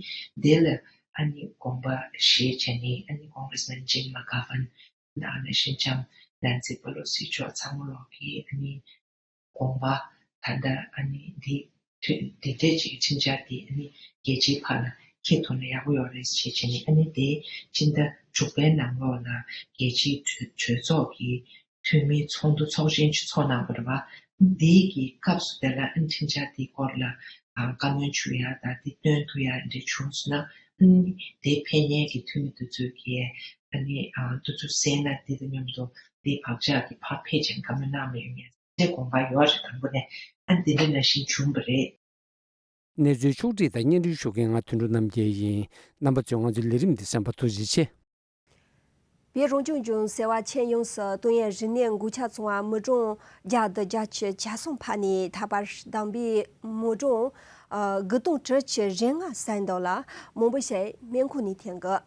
དེ་ལ་ཨ་ནི་དགོངས་པ་བཞེས་བྱས་ནས། ཨ་ནི་Congressman Jim McGovern། ཨ་ནི་ཤིན་ཅང་Nancy Pelosi མཆོག་ཚང་མ་ལོག་གིས་ཨ་ནི་དགོངས་པ་ད་ལྟ་ཨ་ནི་འདི་འདི་འདྲས་ཅིག་ཁྲིམས་འཆར་འདི་ཨ་ནི་རྒྱལ་སྤྱིའི་བར་ལ་འཁྱེར་ཐུབ་ན་ཡག་པོ་ཡོད་རེད་ཅེས་བྱས་ནས། ཨ་ནི་དེ་ཕྱི་ཟླ་དྲུག་པའི་ནང་ལོགས་ལ་རྒྱལ་སྤྱིའི་གྲོས་གྲོས་ཚོགས་ཀྱི་འཐུས་མིའི་ཚོགས་འདུ་ཚོགས་ཆེན་ཅིག་ཚོགས་གནང་བ་རེད་བ། འདིའི་གི་སྐབས་སུ་དེ་ལ་ཨ་ནི་ཁྲིམས་འཆར་འདིའི་སྐོར་ལ་ཨ་བཀའ་མོལ་ཞུ་ཡ་དང་འདི་སྟོན་ཐུབ་ཡ་འདྲ་བྱུང་སོང་ན། ཨ་ནི་དེ་ཕེབས་མཁན་གྱི་འཐུས་མི་དེ་ཚོས་ཀྱིས་ཨ་ནི་ཨ་དེ་ཚོ་གསན་ན་འདི་དང་མཉམ་དུ་འདི་བག་ཆགས་ཀྱིས་ཕར་ཕེབས་བྱས་བཀའ་མོལ་གནང་མ་ཡོང་ངས། དེ་དགོངས་པ་ཡོད་རེད། དང་པོ་ནས་ཨ་འདི་འདྲ་ནང་བཞིན་བྱུང་བ་རེད། གནས་ཚུལ་ཕྱོགས་བསྒྲིགས་དང་སྙན་སྒྲོན་ཞུ་མཁན་ང་དོན་གྲུབ་རྣམ་རྒྱལ་ཡིན། རྣམ་པ་ཚོས་ང་ཚོའི་ལས་རིམ་འདི་གསན་པར་ཐུགས་རྗེ་ཆེ། བོད་རང་སྐྱོང་ལྗོངས་ཟེར་བ་ཁྱོན་ཡོངས་སུ་ཏོག་དབྱིབས་རིམས་ནད་འགོས་ཆ་ཚང་བ་མི་གྲངས་བརྒྱ་དང་བརྒྱད་ཅུ་གྱ་གསུམ་ཕར་ནས། ད་བར་བདམས་པའི་མི་གྲངས་དགུ་སྟོང་དྲུག་ཅུ་རེ་ལྔ་ཟིན་འདུག་ལ། མང་པོ་ཞིག་སྨན་ཁང་ནས་ཐོན་གི།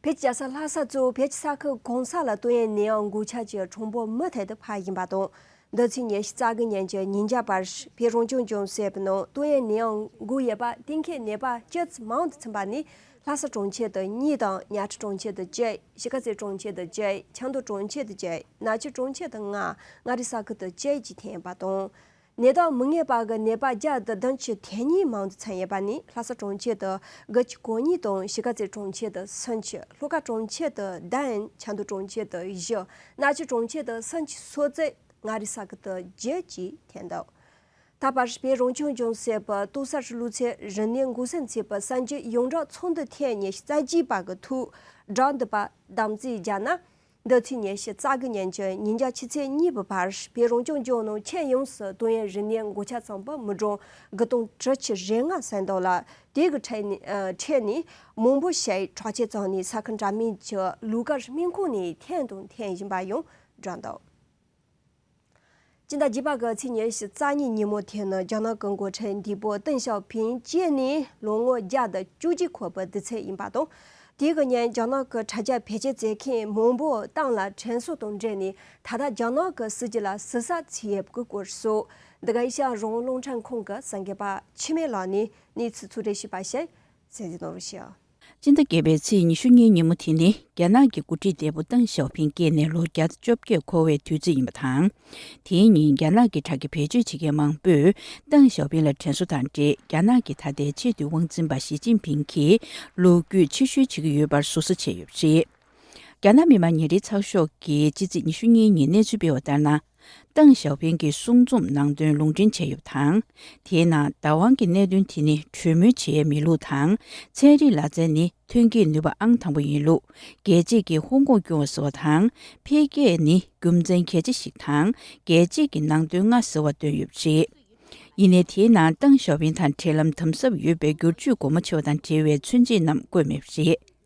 བོད་ཀྱི་རྒྱལ་ས་ལྷ་ས་གཙོས་བོད་ཀྱི་ས་ཁུལ་གང་ས་ལ་ཏོག་དབྱིབས་ནད་ཡམས་འགོས་ཆ་གི་གྲངས་འབོར་མུ་མཐུད་དུ་འཕར་བཞིན་པ་དང་། འདི་ཚེས་ཉི་ཤུ་རྩ་དགུ་ཉིན་གྱི་ཉིན་རྒྱབ་བར་བོད་རང་སྐྱོང་ལྗོངས་ཟེར་བའི་ནང་ཏོག་དབྱིབས་ནད་ཡམས་འགོས་ཡོད་པ་གཏན་འཁེལ་ནད་པ་བཅུ་ཙམ་མང་དུ་ཕྱིན་པ་ནི། ལྷ་ས་གྲོང་ཁྱེར་དུ་གཉིས་དང་། གཉའ་ཁྲི་གྲོང་ཁྱེར་དུ་གཅིག། གཞིས་ཀ་རྩེ་གྲོང་ཁྱེར་དུ་གཅིག། ཁྱིམ་སྡོད་གྲོང་ཁྱེར་དུ་གཅིག། ནག་ཆུ་གྲོང་ཁྱེར་དུ་ལྔ། མངའ་རིས་ས་ཁུལ་དུ་གཅིག་བཅས་ཐོན་ཡོད་པ་དང་། ནད་དོགས་མི་ངེས་པ་གི་ནད་པ་བརྒྱ་དང་བདུན་ཅུ་དོན་གཉིས་མང་དུ་ཕྱིན་ཡོད་པ་ནི། ལྷ་ས་གྲོང་ཁྱེར་དུ་དགུ་བཅུ་གོ་གཉིས་དང་། གཞིས་ཀ་རྩེ་གྲོང་ཁྱེར་དུ་སུམ་ཅུ། ལྷོ་ཁ་གྲོང་ཁྱེར་དུ་བདུན། ཁྱིམ་སྡོད་གྲོང་ཁྱེར་དུ་བཞི། ནག་ཆུ་གྲོང་ཁྱེར་དུ་སུམ་ཅུ་སོ་གཅིག། མངའ་རིས་ས་ཁུལ་དུ་བརྒྱད་ཅིག་ཐོན་འདུག། ད་བར་བོད་རང་སྐྱོང་ལྗོངས་ཟེར་བའི་ཏོག་གསར་གློ་ཚད་རིམས་ནད་འགོས་ཟིན་ཚེས་པའི་གསར་འགྱུར་ཡོངས་གྲགས་ཚོགས་འདུ་ཐེངས་ཉི་ཤུ་རྩ་བརྒྱད་པ་གི་ཐོག་བསྒྲགས་འདུག་པ་དམ་འཛིན་བརྒྱབ་ན། འདི་ཚེས་ཉི་ཤུ་རྩ་དགུ་ཉིན་གྱི་ཉིན་རྒྱབ་ཆུ་ཚོད་གཉིས་པའི་བར་བོད་རང་སྐྱོང་ལྗོངས་ནང་ཁྱོན་ཡོངས་སུ་ཏོག་དབྱིབས་རིམས་ནད་འགོས་ཆ་ཚང་པ་མི་གྲངས་དགུ་སྟོང་དྲུག་ཅུ་རེ་ལྔ་ཟིན་འདུག་ལ། དེ་གི་ཁྲོད་ནས་ཨ་ཁྲོད་ནས་མང་པོ་ཞིག་དྲག་སྐྱེད་བྱུང་ནས་ས་ཁུལ་འདྲ་མིན་གྱི་ལུང་པར་སྨན་ཁང་ནས་ཐོན་དང་ཐོན་བཞིན་པ་ཡང་བསྒྲགས་འདུག། སྤྱི་ཟླ་བརྒྱད་པ་གི་ཚེས་ཉི་ཤུ་རྩ་གཉིས་ཉིན་མོ་དེ་ནི་རྒྱ་ནག་གི་འགོ་ཁྲིད་འདས་པོ་ཏེང་ཞའོ་ཕིང་སྐྱེས་ནས་ལོ་ངོ་བརྒྱ་དང་བཅུ་གཅིག་འཁོར་བའི་དུས་ཚོད་ཡིན་པ་དང་། དེ་གི་ཉིན་རྒྱ་ནག་གི་དྲ་རྒྱ་བེད་སྤྱོད་བྱེད་མཁན་མང་པོ་ཏང་ལ་དྲན་གསོ་དང་འབྲེལ་ནས་ད་ལྟ་རྒྱ་ནག་གི་སྲིད་ཇུས་ལ་ཟུར་ཟ་བྱས་ཡོད་པའི་སྐོར་སོགས། འདི་ག་ཨེ་ཤ་ཡ་རང་དབང་རླུང་འཕྲིན་ཁང་གི་གསར་འགོད་པ་འཆི་མེད་ལགས་ནས་གནས་ཚུལ་ཕྱོགས་བསྒྲིགས་ཞུས་པ་ཞིག་གསན་གཟིགས་གནང་རོགས་ཞུ། སྤྱི་ཟླ་བརྒྱད་པའི་ཚེས་ཉི་ཤུ་གཉིས་ཉིན་མོ་དེ་ནི་རྒྱ་ནག་གི་འགོ་ཁྲིད་འདས་པོ་ཏེང་ཞའོ་ཕིང་སྐྱེས་ནས་ལོ་བརྒྱ་དང་བཅོ་བརྒྱད་འཁོར་བའི་དུས་ཚོད་ཡིན་པ་དང་། དེའི་ཉིན་རྒྱ་ནག་གི་དྲ་རྒྱ་བེད་སྤྱོད་བྱེད་མཁན་མང་པོས་ཏེང་ཞའོ་ཕིང་ལ་དྲན་གསོ་དང་འབྲེལ། རྒྱ་ནག་གི་ད་ལྟའི་ཆེས་མཐོའི་དབང་འཛིན་པ་ཞི་ཅིན་ཕིང་གིས་ལོ་རྒྱུས་ཕྱིར་བཤོལ་བྱེད་ཀྱི་ཡོད་པར་ཟུར་ཟ་བྱས་ཡོད་པ་རེད། རྒྱ་ནག་མི་དམངས་ཉིན་རེའི་ཚགས་ཤོག་གིས་ཕྱི་ཚེས་ཉི་ཤུ་གཉིས་ཉིན་གནས་ཚུལ་སྤེལ་བ་ལྟར་ན། ཏེང་ཞའོ་ཕིང་གི་གསུང་རྩོམ་ནང་དོན་ལུང་འདྲེན་བྱས་ཡོད་པ་དང་། དེའི་ནང་བདག་དབང་གི་གནད་དོན་དེ་ནི་གྲོས་མོལ་བྱེད་ཡའི་མེད་ལུགས་དང་། ཚན་རིག་ལག་རྩལ་ནི་ཐོན་སྐྱེད་ནུས་པ་ཨང་དང་པོ་ཡིན་ལུགས། རྒྱལ་སྤྱིས་ཀྱིས་ཧོང་ཀོང་སྐྱོང་བ་ཟེར་བ་དང་། འཕེལ་རྒྱས་ནི་རྒྱུ་མཚན་གལ་ཆེ་ཞིག་དང་། རྒྱལ་སྤྱིས་ཀྱིས་ནང་དོན་ལྔ་ཟེར་བ་བཏོན་ཡོད་པ་རེད། ཡིན་ནའི་དེའི་ནང་ཏེང་ཞའོ་ཕིང་དང་འབྲེལ་ལམ་དམ་ཟབ་ཡོད་པའི་བསྒྱུར་བཅོས་སྒོ་མོ་ཕྱེ་བ་དང་འབྲེལ་བའི་མཚོན་བྱེད་རྣམས་བཀོད་མེད་པ་རེད།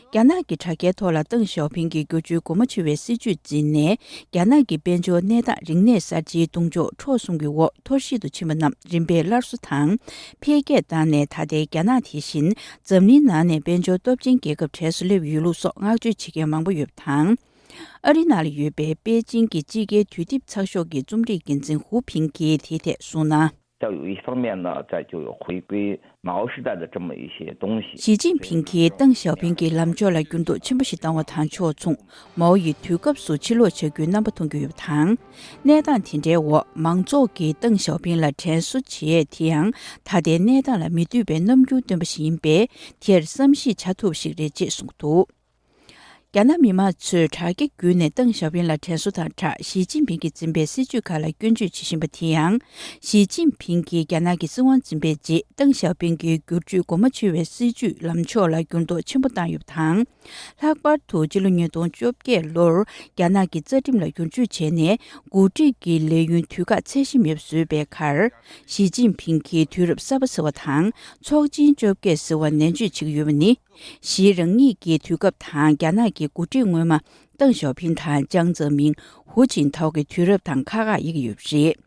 རྒྱ་ནག་གི་དྲ་རྒྱའི་ཐོག་ལ་ཏེང་ཞའོ་ཕིང་གི་བསྒྱུར་བཅོས་སྒོ་མོ་ཕྱེ་བའི་སྲིད་བྱུས་འཛིན་ནས། རྒྱ་ནག་གི་དཔལ་འབྱོར་གནས་སྟངས་རིག་གནས་གསར་བརྗེའི་གདུང་ཕྱོགས་འཕྲོག་བཟུང་གི་འོག་འཐོར་ཞིག་ཏུ་ཕྱིན་པ་རྣམས་རིམ་པས་སླར་གསོ་དང་འཕེལ་རྒྱས་བཏང་ནས། ད་ལྟའི་རྒྱ་ནག་དེ་བཞིན་འཛམ་གླིང་ནང་ནས་དཔལ་འབྱོར་སྟོབས་ཆེན་རྒྱལ་ཁབ་གྲས་སུ་སླེབས་ཡོད་ལུགས་སོགས་བསྔགས་བརྗོད་བྱེད་མཁན་མང་པོ་ཡོད་པ་དང་། ཨ་རིའི་ནང་ལ་ཡོད་པའི་པེ་ཅིང་གི་དཔྱིད་ཀའི་དུས་དེབ་ཚགས་ཤོག་གི་རྩོམ་སྒྲིག་འགན་འཛིན་ཧུའུ་ཕིང་གིས་དེའི་ཐད་གསུངས་ན། 在有一方面呢，在就有回归毛时代的这么一些东西。 ཞི་ཅིན་ཕིང་གིས་ཏེང་ཞའོ་ཕིང་གི་ལམ་ཕྱོགས་ལ་འགྱུར་ལྡོག་ཆེན་པོ་ཞིག་བཏང་བ་དང་ཕྱོགས་མཚུངས། མའོ་ཡི་དུས་སྐབས་སུ་ཕྱིར་ལོག་བྱ་རྒྱུའི་རྣམ་པ་མཐོང་རྒྱུ་ཡོད་པ་དང་། གནས་སྟངས་དེ་འདྲའི་འོག་མང་ཚོགས་ཀྱིས་ཏེང་ཞའོ་ཕིང་ལ་དྲན་གསོ་བྱེད་ཡས་དེ་ཡང་ད་ལྟའི་གནས་སྟངས་ལ་མི་ལྟོས་པའི་རྣམ་འགྱུར་སྟོན་པ་ཞིག་ཡིན་པས། དེར་བསམ་གཞིག་བྱ་ཐུབ་པ་ཞིག་རེད་ཅེས་གསུངས་འདུག། རྒྱ་ནག་མི་མང་ཚོས་དྲ་རྒྱ་བརྒྱུད་ནས་ཏེང་ཞའོ་ཕིང་ལ་དྲན་གསོ་དང་སྦྲགས་ཞི་ཅིན་ཕིང་གིས་འཛིན་པའི་སྲིད་བྱུས་ཁག་ལ་སྐྱོན་བརྗོད་བྱེད་བཞིན་པ་དེ་ཡང་། ཞི་ཅིན་ཕིང་གིས་རྒྱ་ནག་གི་སྲིད་དབང་འཛིན་པའི་རྗེས་ཏེང་ཞའོ་ཕིང་གིས་བསྒྱུར་བཅོས་སྒོ་མོ་ཕྱེ་བའི་སྲིད་བྱུས་ལམ་ཕྱོགས་ལ་འགྱུར་ལྡོག་ཆེན་པོ་བཏང་ཡོད་པ་དང་། ལྷག་པར་དུ་ཕྱི་ལོ་ཉིས་སྟོང་བཅོ་བརྒྱད་ལོར་རྒྱ་ནག་གི་རྩ་ཁྲིམས་ལ་བསྒྱུར་བཅོས་བྱས་ནས། འགོ་ཁྲིད་ཀྱི་ལས་ཡུན་དུས་བཀག་ཚད་གཞི་མེད་པ་བཟོས་པའི་ཁར། ཞི་ཅིན་ཕིང་གིས་དུས་རབས་གསར་པ་ཟེར་བ་དང་། ཚོགས་ཆེན་བཅོ་བརྒྱད་ཟེར་བ་ནན་བརྗོད་བྱེད་ཀྱི་ཡོད་པ་ནི། ཞི་རང་ཉིད་ཀྱི་དུས་སྐབས་དང་རྒྱ་ནག་གི་འགོ་ཁྲིད་སྔོན་མ་ཏེང་ཞའོ་ཕིང་དང་ཅང་ཙེ་མིང་། ཧུའུ་ཅིན་ཐའོ་གི་དུས་རབས་དང་ཁག་ཁག་དབྱེ་གི་ཡོད་པ་རེད།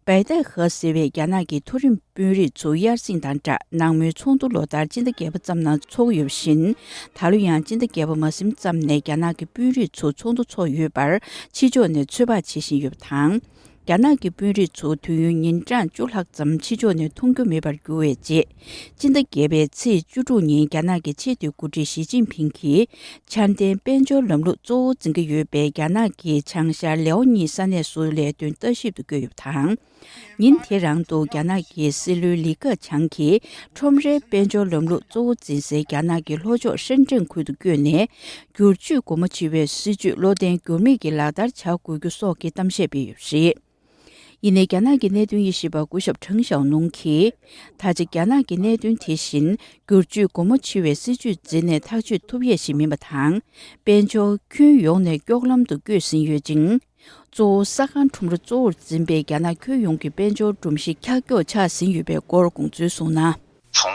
པའེ་ཏའེ་ཧེ་ཟེར་བའི་རྒྱ་ནག་གི་མཐོ་རིམ་དཔོན་རིགས་ཚོ་དབྱར་གསེང་དང་སྦྲགས་ནང་མོལ་ཚོགས་འདུ་ལོ་ལྟར་སྤྱི་ཟླ་བརྒྱད་པ་ཙམ་ནང་འཚོགས་ཡོད་པ་བཞིན། ད་ལོ་ཡང་སྤྱི་ཟླ་བརྒྱད་པ་མ་ཟིན་ཙམ་ནས་རྒྱ་ནག་གི་དཔོན་རིགས་ཚོ་ཚོགས་འདུ་འཚོགས་ཡོད་པར་ཕྱི་ཕྱོགས་ནས་ཚོད་དཔག་བྱེད་བཞིན་ཡོད་པ་དང་། རྒྱ་ནག་གི་དཔོན་རིགས་ཚོ་དུས་ཡུན་ཉིན་གྲངས་བཅུ་ལྷག་ཙམ་ཕྱི་ཕྱོགས་ནས་མཐོང་རྒྱུ་མེད་པར་གྱུར་བའི་རྗེས། སྤྱི་ཟླ་བརྒྱད་པའི་ཚེས་བཅུ་དྲུག་ཉིན་རྒྱ་ནག་གི་ཆེས་མཐོའི་འགོ་ཁྲིད་ཞི་ཅིན་ཕིང་གིས་འཆར་ལྡན་དཔལ་འབྱོར་ལམ་ལུགས་གཙོ་བོ་འཛིན་གྱི་ཡོད་པའི་རྒྱ་ནག་གི་བྱང་ཤར་ལེའོ་གཉིས་ས་གནས་སུ་ལས་དོན་ལྟ་ཞིབ་ཏུ་བསྐྱོད་ཡོད་པ་དང་། ཉིན་དེ་རང་དུ་རྒྱ་ནག་གི་སྲིད་བློན་ལི་ཁེ་ཆང་གིས་ཁྲོམ་རའི་དཔལ་འབྱོར་ལམ་ལུགས་གཙོ་བོ་འཛིན་སའི་རྒྱ་ནག་གི་ལྷོ་ཕྱོགས་ཧྲེན་ཀྲེན་ཁུལ་དུ་བསྐྱོད་ནས། བསྒྱུར་བཅོས་སྒོ་མོ་ཕྱེ་བའི་སྲིད་བྱུས་བློ་བརྟན་འགྱུར་མེད་ཀྱིས་ལག་བསྟར་བྱ་དགོས་རྒྱུ་སོགས་ཀྱི་གཏམ་བཤད་སྤེལ་ཡོད་པ་རེད། ཡིན་ནའི་རྒྱ་ནག་གི་གནད་དོན་དབྱེ་ཞིབ་པ་སྐུ་ཞབས་ཁྲེང་ཞའོ་ནུང་གིས། ད་ཆ་རྒྱ་ནག་གི་གནད་དོན་དེ་བཞིན་བསྒྱུར་བཅོས་སྒོ་མོ་ཕྱེ་བའི་སྲིད་བྱུས་འཛིན་ནས་ཐག་གཅོད་ཐུབ་ཡས་ཤིག་མིན་པ་དང་། དཔལ་འབྱོར་ཁྱོན་ཡོངས་ནས་ཀྱོག་ལམ་དུ་བསྐྱོད་ཟིན་ཡོད་ཅིང་། གཙོ་བོ་ས་ཁང་ཁྲོམ་ར་གཙོ་བོར་འཛིན་པའི་རྒྱ་ནག་ཁྱོན་ཡོངས་ཀྱི་དཔལ་འབྱོར་སྒྲོམ་གཞི་ཀྱག་ཀྱོག་ཆགས་ཟིན་ཡོད་པའི་སྐོར་དགོངས་ཚུལ་གསུངས་ན། 从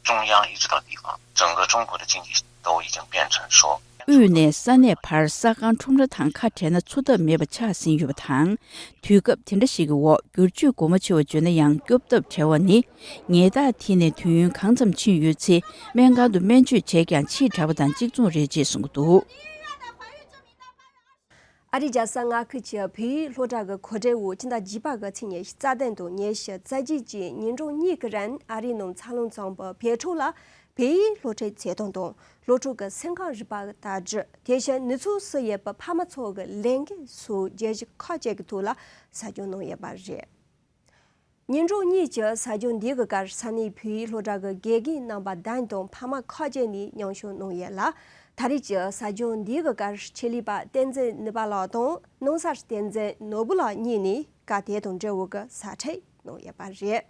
中央一直到地方，整个中国的经济都已经变成说 དབུས་ནས་ས་གནས་བར་ས་ཁང་ཁྲོམ་ར་དང་ཁ་བྲལ་ན་འཚོ་ཐབས་མེད་པ་ཆགས་ཟིན་ཡོད་པ་དང་། དུས་སྐབས་དེ་འདྲ་ཞིག་གི་འོག་བསྒྱུར་བཅོས་སྒོ་མོ་ཕྱེ་བ་བརྗོད་ན་ཡང་སྐྱོབ་ཐབས་བྲལ་བ་ནི། ཉལ་ཐག་འཐེན་ནས་དུས་ཡུན་གང་ཙམ་ཕྱིན་ཡོད་ཚེ། སྨན་ཁང་དུ་སྨན་བཅོས་བྱས་ཀྱང་ཕྱིས་དྲག་པ་དང་གཅིག་མཚུངས་རེད་ཅེས་གསུངས་འདུག། ཨ་རིའི་རྒྱལ་ས་མངའ་ཁུལ་གྱི་བལ་ཡུལ་སློབ་གྲྭ་གི་མཁོ་སྤྲོད་འོག་སྤྱི་ཟླ་བརྒྱད་པ་གི་ཚེས་ཉི་ཤུ་རྩ་བདུན་དང་ཉི་ཤུ་རྩ་བརྒྱད་བཅས་ཉིན་གྲངས་གཉིས་ཀྱི་རིང་ཨ་རིའི་ནང་འཚར་ལོངས་བྱུང་བའི་བལ་འབྲུག་ལ་བལ་ཡུལ་སློབ་གྲྭའི་ཆེད་དོན་དང་སློབ་ཕྲུག་གི་སེམས་ཁམས་རིག་པ་གི་ལྟ་གྲུབ། དེ་བཞིན་ནུས་ཤུགས་སུ་ཡོད་པའི་ཕ་མ་ཚོ་གི་ལས་འགན་སོགས་རྒྱལ་སྤྱི་ཁག་ཅིག་གི་ཐོག་ལ་ཟབ་སྦྱོང་གནང་ཡོད་པ་རེད། ཉིན་གྲངས་གཉིས་ཀྱི་ཟབ་སྦྱོང་འདིའི་སྐབས་ས་གནས་བལ་ཡུལ་སློབ་གྲྭ་གི་དགེ་རྒན་རྣམ་པ་བདུན་དང་ཕ་མ་ཁག་ཅིག་ནས་མཉམ་ཞུགས་གནང་ཡོད་ལ། ད་རེས་ཀྱི་ཟབ་སྦྱོང་འདིའི་སྐབས་ཆེད་ལས་པ་བསྟན་འཛིན་ནུས་པ་ལགས་དང་ནང་སར་བསྟན་འཛིན་ནོར་བུ་ལགས་གཉིས་ནས་སྐབས་དེ་དང་འབྲེལ་བའི་ཟབ་ཁྲིད་གནང་ཡོད་པ་རེད།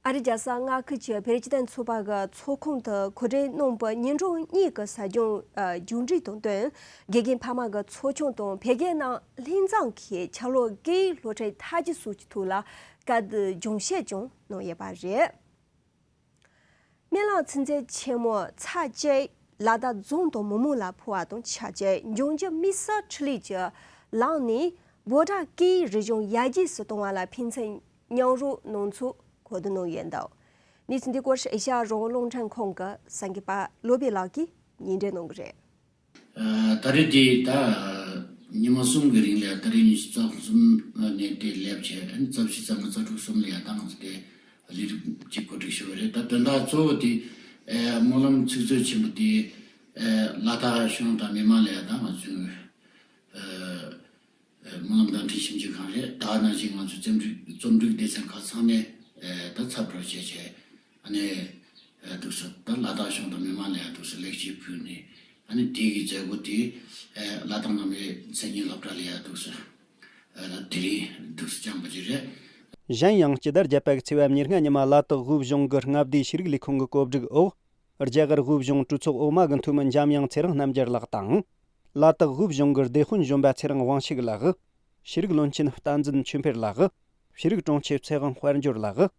ཨ་རིའི་རྒྱལ་ས་མངའ་ཁུལ་གྱི་བོད་རིགས་སྤྱི་མཐུན་ཚོགས་པ་གི་ཚོགས་ཁང་དུ་མཁོ་སྤྲོད་གནང་བའི་ཉིན་གྲངས་གཉིས་ཀྱི་ཟབ་སྦྱོང་མཇུག་སྒྲིལ་དང་བསྟུན། དགེ་རྒན་ཕ་མ་གི་ཚོགས་ཆུང་དང་བོད་དགེ་རྣམས་ལྷན་འཛོམས་ཀྱིས་ཆབ་ལོག་སྐད་ཡིག་སློབ་ཁྲིད་མཐའ་རྒྱས་སོགས་ཀྱི་ཐོག་ལ་སྐབས་དེའི་སྦྱོང་བཤད་ཀྱང་གནང་ཡོད་པ་རེད། སྨོན་ལམ་ཚིག་མཛོད་ཆེན་མོ་ཚར་གཅིག་ལ་དྭགས་རྫོང་དང་མི་མང་ལ་ཕུལ་བ་དང་ཆབས་ཅིག་འབྱུང་འགྱུར་དམིགས་བསལ་འཕྲིན་ལས་ཀྱི་ལམ་ནས་བོད་སྒྲ་སྐད་ཡིག་རིག་གཞུང་ཡར་རྒྱས་སུ་གཏོང་བ་ལ་ཕན་ཚུན་མཉམ་རོགས་གནང་ཚུལ་གོ་བསྡུར་གནང་ཡོད་འདུག། གནས་ཚུལ་འདི་སྐོར་ཨེ་ཤ་ཡ་རང་དབང་རླུང་འཕྲིན་ཁང་གི་གསར་འགོད་པ་བློ་བྷེ་ལགས་ཀྱིས་སྙན་སྒྲོན་གནང་གི་རེད། ཨ། ད་རེས་འདི་ད་ཉི་མ་གསུམ་གྱི་རིང་ལ་ད་རེས་ཉི་ཤུ་རྩ་གསུམ་ནས་དེ་སླེབས་བྱས། ཨ་ནི་རྩ་བཞི་རྩ་ལྔ་རྩ་དྲུག་གསུམ་ལ་ཡང་ད་ང་ཚོ་དེ་ལས་རིམ་གཅིག་གོ་སྒྲིག་ཞུ་བ་རེད། ད་དོན་དག་གཙོ་བོ་དེ་ཨ་སྨོན་ལམ་ཚིག་མཛོད་ཆེན་པོ་དེ་ཨ་ལ་དྭགས་གཞུང་དང་མི་མང་ལ་ཡང་ད་ང་ཚོས་ཨ་ཨ་སྨོན་ལམ་བརྡ་འཕྲིན་ཞིབ་འཇུག་ཁང་རེད། ད་ནང་བཞིན་ང་ཚོ་རྩོམ་སྒྲིག་རྩོམ་སྒྲིག་སྡེ་ཚན་ཁག་ཚང་མས་ཨ་ད་ཚབ་སྒྲོག་བྱས་བྱས། ཨ་ནི་ཨ་འདུག་སེ་ད་ལ་དྭགས་གཞུང་དང་མི་མང་ལ་ཡང་འདུག་སེ་ལེགས་སྐྱེས་ཕུལ་ནས། ཨ་ནི་དེ་གི་མཛད་སྒོ་དེ་ཨ་ལ་དྭགས་ནང་པའི་མཚན་ཉིད་སློབ་གྲྭ་ལ་ཡང་འདུག་སེ་ཨ་དེ་རིང་འདུག་སེ་བསྐྱངས་པ་ཅིག་རེད། གཞན་ཡང་སྤྱི་ཟླ་བརྒྱད་པ་གི་ཚེས་པ་ཉེར་ལྔ་ཉི་མ་ལ་དྭགས་ཝུའུ་གཞུང་གི་མངའ་སྡེའི་ཤེས་རིག་ལས་ཁུངས་ཀྱི་གོ་སྒྲིག་འོག་རྒྱ་གར་ཝུའུ་གཞུང་གྲོས་ཚོགས་འོག་མ་གི་འཐུས་མི་འཇམ་དབྱངས་ཚེ་རིང་རྣམ་རྒྱལ་ལགས་དང་། ལ་དྭགས་ཝུའུ་གཞུང་གི་སྡེ་དཔོན་གཞོན་པ་ཚེ་རིང་དབང་ཕྱུག་ལགས། ཤེས་རིག་བློན་ཆེན་བསྟན་འཛིན་ཆོས་འཕེལ་ལགས། ཤེས་རིག་དྲུང་ཆེ་ཚེ་དབང་དཔལ་འབྱོར་ལགས།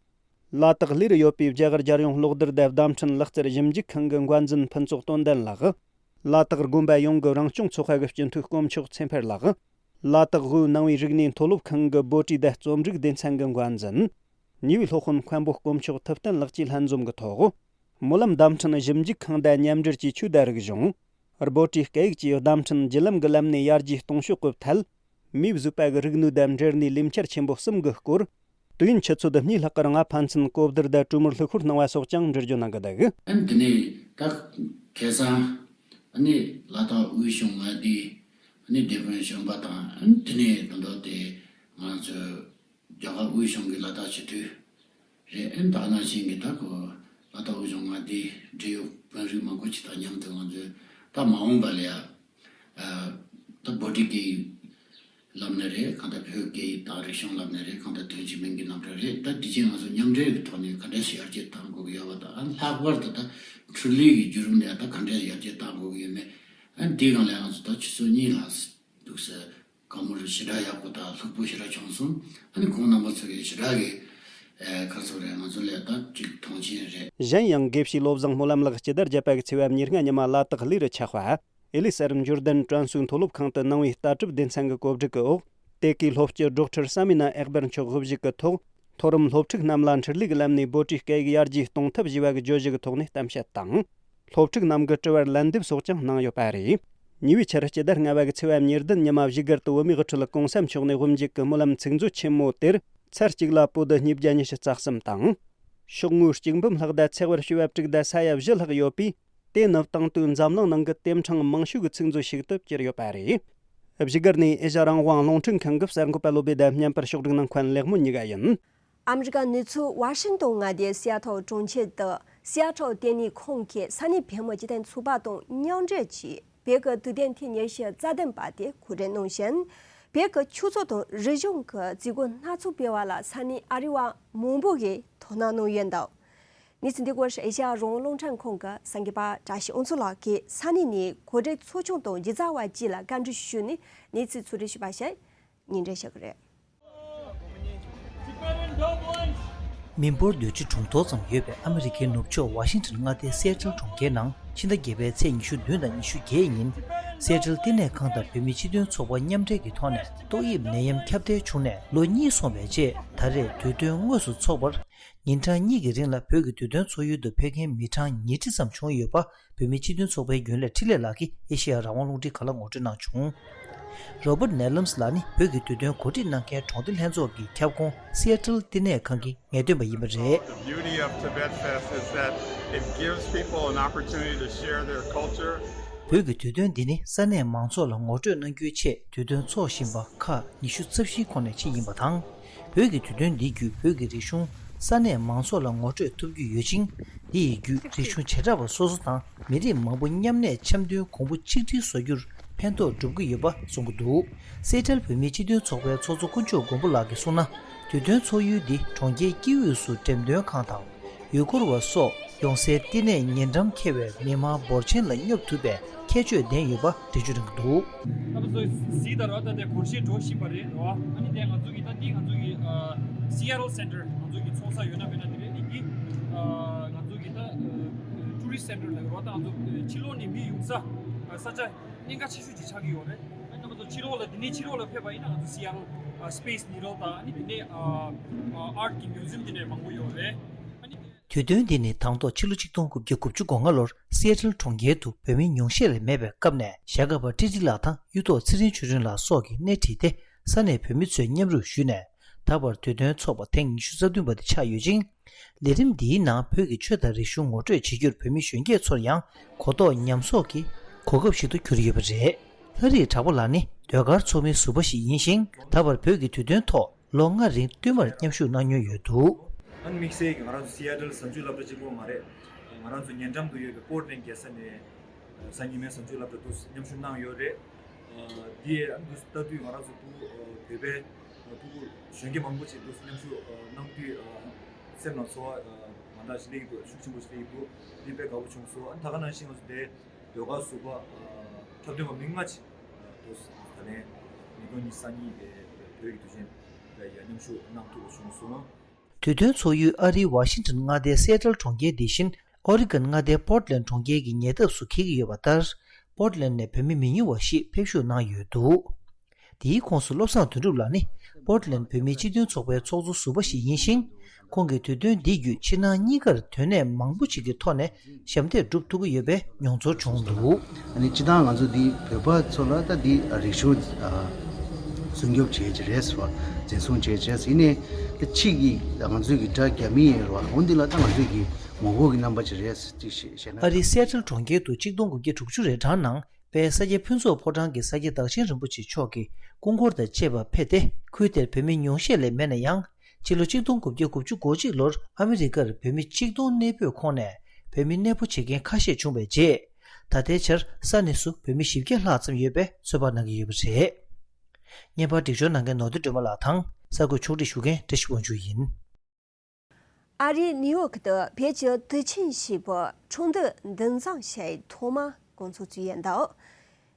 ལ་དྭགས་ལི་རུ་ཡོད་པའི་རྒྱ་གར་རྒྱལ་ཡོངས་གློག་རྡུལ་དང་བརྡ་འཕྲིན་ལག་རྩལ་ཞིབ་འཇུག་ཁང་གི་འགོ་འཛིན་ཕུན་ཚོགས་དོན་ལྡན་ལགས། ལ་དྭགས་དགོན་པ་ཡོངས་ཀྱི་རང་སྐྱོང་ཚོགས་པ་གི་སྤྱི་འཐུས་དཀོན་མཆོག་ཚེ་འཕེལ་ལགས། ལ་དྭགས་དབུས་ནང་པའི་རིག་གནས་མཐོ་སློབ་ཁང་གི་བོད་གྲྭའི་དང་རྩོམ་སྒྲིག་སྡེ་ཚན་གྱི་འགོ་འཛིན། ཉེ་བའི་སློབ་དཔོན་མཁན་པོ་དཀོན་མཆོག་ཐུབ་བསྟན་ལགས་ཀྱིས་ལྷན་འཛོམས་ཀྱི་ཐོག་སྨོན་ལམ་བརྡ་འཕྲིན་ཞིབ་འཇུག་ཁང་དང་མཉམ་འབྲེལ་གྱིས་ཆོས་དང་རིག་གཞུང་། བོད་རིགས་སྐད་ཡིག་བཅས་བརྡ་འཕྲིན་བརྒྱུད་ལམ་གྱི་ལམ་ནས་ཡར་རྒྱས་གཏོང་ཕྱོགས་ཀྱི་ཐད། མིའི་གཟུགས་པོ་གི་རིག་ནུས་དང་འབྲེལ་ནས་ལས་འཆར་ཆེན་པོ་གསུམ་གྱི་སྐོར་ དུས་ཡུན་ཆུ་ཚོད་གཉིས་ལྷག་གི་རིང་ཕན་ཚུན་གོ་བསྡུར་དང་གྲོས་མོལ་ལྷུག་སྤེལ་གནང་བ་སོགས་ཀྱང་འགྲེལ་བརྗོད་གནང་གི་འདུག། ཨན་དེ་ནས་ད་ཁ་སང་ཨ་ནི་ལ་དྭགས་དབུས་གཞུང་མངའ་སྡེའི་ཨ་ནི་སྡེ་དཔོན་གཞོན་པ་དང་ཨན་དེ་ནས་ད་ལྟ་དེ་ང་ཚོའི་རྒྱ་གར་དབུས་གཞུང་གི་ལ་དྭགས་སྤྱི་འཐུས་རེད། ཨན་ད་ནང་བཞིན་གྱི་ད་ཁོ་ལ་དྭགས་དབུས་གཞུང་མངའ་སྡེའི་འབྲེལ་ཡོད་དཔོན་རིགས་མང་པོ་ཅིག་དང་མཉམ་དུ་ང་ཚོས་ད་མ་འོངས་པ་ལ་ཡ། ད་བོད་རིགས་ཀྱི་ལབ་ན་རེད། གང་ལྟར་བོད་སྐད་ཡིག་དང་རིག་གཞུང་ལབ་ན་རེད། གང་ལྟར་དོན་གཅིག་མིང་གི་རྣམ་གྲངས་རེད། ད་དེ་རྗེས་ང་ཚོ་མཉམ་འབྲེལ་གྱི་ཐོག་ནས་ག་འདྲ་ཞིག་ཡར་རྒྱས་གཏང་དགོས་ཀྱི་ཡོད་པ་དང་། ཨ་ལྷག་པར་དུ་ད་འཕྲུལ་ལས་ཀྱི་བརྒྱུད་རིམ་ལ་ད་ག་འདྲ་ཡར་རྒྱས་གཏང་དགོས་ཀྱི་ཡོད་མེད། ཨ་འདིའི་སྒང་ལ་ང་ཚོ་ད་ཆུ་ཚོད་གཉིས་ལྷག་འདུག་ཟེར། བཀའ་མོལ་ཞེ་དྲག་ཡག་པོ་དང་ལྷུག་པོ་ཞེ་དྲག་བྱུང་སོང་། ཨ་ནི་ཁོང་རྣམ་པ་ཚོ་གིས་ཞེ་དྲག་གི་ཨེ་ག་རེ་ཟེར་དགོས་རེད། ང་ཚོ་ལ་ད་ཅིག་མཐོང་ཆེན་རེད། གཞན་ཡང་དགེ་བཤེས་བློ་བཟང་སྨོན་ལམ་ལགས་སྤྱི་ཟླ་བརྒྱད་པ་གི་ཚེས་པ་ཉེར་ལྔ་ཉི་མ་ལ་དྭགས་གླེ་རུ་ཆགས་པ་ཨེ་ལི་སར་འབྱོར་ལྡན་ཀྲུང་སུའུ་མཐོ་སློབ་ཁང་དུ་གནང་བའི་ལྟ་གྲུབ་སྡེ་ཚན་གྱི་གོ་སྒྲིག་གི་འོག་དེ་གའི་སློབ་སྤྱི་ཌོག་ཊར་ས་མི་ན་ཨེག་བར་མཆོག་དབུ་བཞུགས་ཀྱི་ཐོག་མཐོ་རིམ་སློབ་ཕྲུག་རྣམས་ལ་འཕྲུལ་ལས་ཀྱི་ལམ་ནས་བོད་རིགས་སྐད་ཡིག་ཡར་རྒྱས་གཏོང་ཐབས་ཞེས་པ་གི་བརྗོད་གཞི་གི་ཐོག་ནས་གཏམ་བཤད་དང་། སློབ་ཕྲུག་རྣམས་ཀྱི་དྲི་བར་ལན་འདེབས་སོགས་ཀྱང་གནང་ཡོད་པ་རེད། ཉེ་བའི་ཆར་སྤྱི་ཟླ་ལྔ་པ་གི་ཚེས་པ་ཉེར་བདུན་ཉི་མ་བཞུགས་སྒར་དུ་བོད་མིའི་དབུ་ཁྲིད་གོང་ས་མཆོག་ནས་དབུ་འབྱེད་ཀྱི་སྨོན་ལམ་ཚིག་མཛོད་ཆེན་མོ་དེར་ཚར་གཅིག་ལ་པོ་ཏི་ཉིས་བརྒྱ་ཉི་ཤུ་རྩ་གསུམ་དང་། ཤོག་ངོས་གཅིག་འབུམ་ལྷག་དང་ཚེག་བར་བྱེ་བ་དྲུག་དང་ས་ཡ་བཞི་ལྷག་ཡོད་པས། དེ་ནི་དེང་དུས་འཛམ་གླིང་ནང་གི་ལྟེམ་ཕྲེང་མང་ཤོས་ཀྱི་ཚིག་མཛོད་ཞིག་ཏུ་གྱུར་ཡོད་པ་རེད། བཞུགས་སྒར་ནས་ཨེ་ཤ་རང་དབང་རླུང་འཕྲིན་ཁང་གི་གསར་འགོད་པ་བློ་བྷེ་དང་བརྙན་པར་ཕྱོགས་སྒྲིག་གནང་མཁན་ལེགས་མོ་གཉིས་ཀ་ཡིན། ཨ་མི་རི་ཀ་ནུབ་མཚམས་ཝ་ཤིང་ཏོན་མངའ་སྡེའི་སི་ཨ་ཐོལ་གྲོང་ཁྱེར་དུ་སི་ཨ་ཐོལ་ལྟེ་གནས་ཁང་གིས་ས་གནས་བོད་མི་སྤྱི་མཐུན་ཚོགས་པ་དང་མཉམ་འབྲེལ་གྱིས་བོད་ཀྱི་དུས་སྟོན་ཐེངས་ཉི་ཤུ་རྩ་བདུན་པ་དེ་གོ་སྒྲིག་གནང་ཞིང་། བོད་ཀྱི་ཆོས་ཚོགས་དང་རིག་གཞུང་གི་མཛད་སྒོ་སྣ་ཚོགས་སྤེལ་བ་ལ་ས་གནས་ཨ་རི་བ་མང་པོ་ཞིག་དོ་སྣང་གནང་ཡོད་འདུག། གནས་ཚུལ་འདི་སྐོར་ཨེ་ཤ་ཡ་རང་དབང་རླུང་འཕྲིན་ཁང་གི་གསར་འགོད་པ་བཀྲ་ཤིས་དབང་ཚོགས་ལགས་ཀྱིས་ས་གནས་ནས་གོ་སྒྲིག་ཚོགས་ཆུང་དང་སྒྱུ་རྩལ་བ་བཅས་ལ་བཀའ་འདྲི་ཞུས་ནས་གནས་ཚུལ་ཕྱོགས་སྒྲིག་ཞུས་པ་ཞིག་སྙན་སྒྲོན་ཞུ་གི་རེད། མི་འབོར་སྡོད་ཁྲི་གྲངས་ཐོ་ཙམ་ཡོད་པའི་ཨ་མི་རི་ཀའི་ནུབ་ཕྱོགས་ཝ་ཤིང་ཊོན་མངའ་སྡེའི་སི་ཨེ་ཊལ་གྲོང་ཁྱེར་ནང་ཕྱི་ཟླ་བརྒྱད་པའི་ཚེས་ཉི་ཤུ་བདུན་དང་ཉི་ཤུ་བརྒྱད་ཉིན་སི་ཨེ་ཊལ་བསྟི་གནས་ཁང་དང་བོད་མིའི་སྤྱི་མཐུན་ཚོགས་པ་མཉམ་འབྲེལ་གྱི་ཐོག་ནས་ཏོག་དབྱིབས་ནད་ཡམས་ཁྱབ་གདལ་བྱུང་ནས་ལོ་གཉིས་སོང་བའི་རྗེས་ད་རེས་དུས་སྟོན་དངོས་སུ་འཚོགས་པར། ཉིན་གྲངས་གཉིས་ཀྱི་རིང་ལ་བོད་ཀྱི་དུས་སྟོན་འཚོགས་ཡུལ་དུ་ཕེབས་མཁན་མི་གྲངས་ཉིས་ཁྲི་ཙམ་བྱུང་ཡོད་པ། བོད་མིའི་སྤྱི་མཐུན་ཚོགས་པའི་རྒྱུན་ལས་འཕྲིན་ལས་ལགས་ཀྱིས་ཨེ་ཤེ་ཡ་རང་དབང་རླུང་འཕྲིན་ཁང་ལ་ངོ་སྤྲོད་གནང་བྱུང་། རོ་བརྟ་ནེ་ལམ་སི་ལགས་ནི་བོད་ཀྱི་དུས་སྟོན་གོ་སྒྲིག་གནང་མཁན་གྲོང་སྡེ་ལྷན་ཚོགས་ཀྱི་ཁྱབ་ཁོངས་སི་ཨེ་ཊལ་བསྟི་གནས་ཁང་གི་ངེས་སྟོན་པ་ཡིན་པ་རེད། The beauty of Tibet Fest is that it gives people an opportunity to share their culture. བོད་ཀྱི་དུས་སྟོན་འདི་ནི་ས་གནས་མང་ཚོགས་ལ་ངོ་སྤྲོད་གནང་རྒྱུའི་ཆེད་དུས་སྟོན་འཚོགས་བཞིན་པ་ཁག་ཉི་ཤུ་རྩ་བཞིའི་ཁོངས་ནས་གཅིག་ཡིན་པ་དང་། བོད་ཀྱི་དུས་སྟོན་འདི་བརྒྱུད་བོད་ཀྱི་རིག་གཞུང་ས་གནས་མང་ཚོགས་ལ་ངོ་སྤྲོད་ཐུབ་རྒྱུ་ཡོད་ཅིང་། འདི་ཡི་བརྒྱུད་རིག་གཞུང་བྱེ་བྲག་པ་སོ་སོ་དང་མི་རིགས་མང་པོ་མཉམ་གནས་འཆམ་མཐུན་གོང་བུ་གཅིག་སྒྲིལ་བཟོ་རྒྱུར་ཕན་ཐོགས་འགྲུབ་ཀྱི་ཡོད་པ་གསུང་གི་འདུག། སི་ཨེ་ཊལ་བོད་མིའི་སྤྱི་མཐུན་ཚོགས་པའི་ཚོགས་གཙོ་དཀོན་མཆོག་མགོན་པོ་ལགས་ཀྱིས་གསུངས་ན། དུས་སྟོན་འཚོགས་ཡུལ་འདི་གྲོང་ཁྱེར་དཀྱིལ་དབུས་སུ་འགྲེམས་སྟོན་ཁང་དང་། ཡུལ་སྐོར་བ་སོགས་ཡོང་སའི་བསྟི་གནས་ཉེ་འགྲམ་འཁེལ་བའི་མི་མང་འབོར་ཆེན་ལ་སྙོབ་ཐུབ་པའི་ཁྱད་ཆོས་ལྡན་ཡོད་པ་འགྲེལ་བརྗོད་གནང་གི་འདུག། ད་ང་ཚོ་གཟིགས་དང་ར་ད་དེ་སྒོར་གཞས་འགྲོ་བཞིན་པ་རེད་རོ། ཨ་ནི་དེ་ང་ཚོ་གི་ད་འདི་ང་ཚོ་གི་Seattle Center ང་ཚོ་གི་ཚོགས་ས་ཡོད་ན་མེད་ན་དེ་རེད། ཨ་ནི་འདི་ང་ཚོ་གི་ད་Tourist Center ལ་རོ། ད་ང་ཚོ་ཕྱི་ལོགས་ནས་མི་ཡོང་ས་ས་ཆ་གནད་འགག་ཆེ་ཤོས་ཅིག་ཆགས་ཀྱི་ཡོད་རེད། ཨ་ནི་ང་ཚོ་ཕྱི་ལོགས་ལ་འདི་ནས་ཕྱི་ལོགས་ལ་ཕེབས་པ་ཡིན་ན་ང་ཚོ་Seattle Space Needle དང་ཨ་ནི་དེ་ནས་Art གི་Museum དེ་འདྲ་མང་པོ་ཡོད་རེད། ཨ་ནི། དུས་སྟོན་འདི་ནི་དང་ཐོག་ཕྱི་ལོ་ཆིག་སྟོང་དགུ་བརྒྱ་དགུ་བཅུ་གོ་ལྔ་ལོར་སི་ཨེ་ཊལ་གྲོང་ཁྱེར་དུ་བོད་མི་ཉུང་ཤས་ལས་མེད་པའི་སྐབས་ནས་ཞྭ་སྒབ་པ་ཀྲི་ཀྲི་ལགས་དང་གཡུ་ཐོག་ཚེ་རིང་ཆོས་སྒྲོན་ལགས་སོགས་ཀྱིས་སྣེ་ཁྲིད་དེ་ས་གནས་བོད་མི་ཚོས་མཉམ་རུབ་ཞུས་ནས་ད་བར་དུས་སྟོན་འཚོགས་པ་ཐེངས་ཉི་ཤུ་རྩ་བདུན་པ་དེ་ཆགས་ཡོད་ཅིང་། ལས་རིམ་འདིའི་ནང་བོད་ཀྱི་ཆོས་དང་རིག་གཞུང་ངོ་སྤྲོད་བྱེད་རྒྱུར་བོད་མི་གཞོན་སྐྱེས་ཚོར་ཡང་གོ་རྟོགས་ཉམས་གསོག་གི་གོ་སྐབས་ཤིག་ཏུ་གྱུར་ཡོད་པ་རེད། ལྷ་རིགས་གྲགས་པ་ལགས་ནི་ཟློས་གར་ཚོགས་མིའི་ཟུར་པ་ཞིག་ཡིན་ཞིང་། ད་བར་བོད་ཀྱི་དུས་སྟོན་ཐོག་ལོ་ལྔ་རིང་བསྟུད་མར་མཉམ་ཞུགས་གནང་མྱོང་ཡོད་འདུག། ཨ་ནི་དམིགས་བསལ་གྱི་ང་རང་ཚོ་སི་ཨེ་ཊལ་གཟའ་མཇུག་སློབ་གྲྭ་གཅིག་པོ་མ་རེད། ང་རང་ཚོ་ཉེ་འགྲམ་དུ་ཡོད་པའི་པོར་ཊི་ལེན་ཌི་རྒྱལ་ས་ནས་གཟའ་ཉི་མའི་གཟའ་མཇུག་སློབ་གྲྭ་དུ་མཉམ་ཞུགས་གནང་ཡོད་རེད། འདི་ཨ་ནི་འདུག་ལྟ་དུས་ང་རང་ཚོ་ཕྲུ་གུ་བོད་པའི་ཕྲུ་གུ་གཞོན་སྐྱེས་མང་པོ་ཅིག་འདུག་མཉམ་ཞུགས་གནང་དུས་སེམས་ནང་ཚོར་བ་མ་འདྲ་ཞིག་སླེབས་ཀྱི་འདུག། ཤུགས་ཆེན་པོ་ཞིག་སླེབས་ཀྱི་འདུག། འདི་དཔེ་དགའ་པོ་བྱུང་སོང་། ཨ་ནི་ད་ག་ནང་བཞིན་ང་ཚོ་དེ། ཟློས་གར་ཟུར་པ་འཁྲབ་སྟོན་པ་མི་ལྔ་ཅིག་ད་ལན་ཉིས་སྟོང་ཉི་ཤུ་རྩ་གཉིས་པའི་བོད་ཀྱི་དུས་ཆེན་ལ་ཡང་མཉམ་ཞུགས་གནང་ཐུབ་པ་བྱུང་སོང་། དུས་སྟོན་འཚོགས་ཡུལ་ཨ་རིའི་ཝ་ཤིང་ཊོན་མངའ་སྡེའི་སི་ཨེ་ཊལ་གྲོང་ཁྱེར་འདི་བཞིན་ཨོ་རི་གོན་མངའ་སྡེའི་པོར་ཊི་ལེན་ཌི་གྲོང་ཁྱེར་གྱི་ཉེ་འདབས་སུ་འཁེལ་གྱི་ཡོད་པ་ལྟར། པོར་ཊི་ལེན་ཌི་ནས་བོད་མི་མི་ཉུང་བ་ཞིག་ཕེབས་ཞུགས་གནང་ཡོད་འདུག། དེའི་ཁོངས་སུ་བློ་བཟང་དོན་གྲུབ་ལགས་ནི་པོར་ཊི་ལེན་ཌི་བོད་མིའི་སྤྱི་མཐུན་ཚོགས་པའི་ཚོགས་གཙོ་ཟུར་པ་ཞིག་ཡིན་ཞིང་། ཁོང་གིས་དུས་སྟོན་འདི་བརྒྱུད་ཕྱི་ནང་གཉིས་ཀར་དོན་གནད་མང་པོ་ཞིག་གི་ཐོག་ནས་ཞབས་འདེགས་སྒྲུབ་ཐུབ་ཀྱི་ཡོད་པའི་མྱོང་ཚོར་བྱུང་འདུག། ཨ་ནི་སྤྱིར་བཏང་ང་ཚོ་འདི་བོད་པ་ཚོ་ལ་ད་འདི་རིག་གཞུང་ཨ་སྲུང་སྐྱོབ་བྱེད་ཀྱི་རེད་ཟེར་བ་འཛིན་བཟུང་བྱེད་ཀྱི་རེད་ཟེར། ཡིན་ནའི་ ཕྱིས་ཀྱི་ང་ཚོའི་གི་དགྲ་རྒྱ་མི་ཡིན་རེད་བ། འོ་འདི་ལ་ད་ང་ཚོའི་གི་ངོ་རྒོལ་གྱི་རྣམ་པ་ཅིག་རེད་ཅིག་བཤད་བཤད་ན། ཨ་རིའི་སེ་ཨ་ཊལ་གྲོང་ཁྱེར་དུ་ཆིག་སྟོང་དགུ་བརྒྱ་དྲུག་ཅུ་རེ་གྲངས་ནང་པའི་ས་སྐྱ་ཕུན་ཚོགས་ཕོ་བྲང་གི་ས་སྐྱ་བདག་ཆེན་རིན་པོ་ཆེ་མཆོག་གི་སྐུ་འཁོར་དང་བཅས་པ་ཕེབས་ཏེ། ཁུལ་དེར་བོད་མི་ཉུང་ཤས་ལས་མེད་ན་ཡང་། ཕྱི་ལོ་ཆིག་སྟོང་དགུ་བརྒྱ་དགུ་བཅུ་གོ་གཅིག་ལོར་ཨ་མི་རི་ཀར་བོད་མི་ཆིག་སྟོང་གནས་སྤོས་ཁོངས་ནས་བོད་མི་གནས་སྤོ་བྱེད་མཁན་ཁ་ཤས་བྱུང་བའི་རྗེས། ད་ལྟའི་ཆར་ས་གནས་སུ་བོད་མི་བཞི་བརྒྱ་ལྷག་ཙམ་ཡོད་པའི་ཚོད་དཔག་གནང་གི་ཡོད་པ་རེད། བརྙན་པར་སྒྲིག་སྦྱོར་གནང་མཁན་ནོར་བུ་སྒྲོལ་མ་ལགས་དང་གསར་འགོད་ཕྱོགས་སྒྲིག་ཞུ་མཁན་བཀྲ་ཤིས་དབང་ཕྱུག་ཡིན། ཨ་རིའི་ནིའུ་ཡོག་ཏུ་བོད་ཀྱི་དུས་ཆེན་ཞེས་པའི་ཁྲོམ་སྡེ་འདུ་འཛོམས་བྱས་ཐོག་མ་འགོ་འཛུགས་བྱས་ཡོད་འདུག་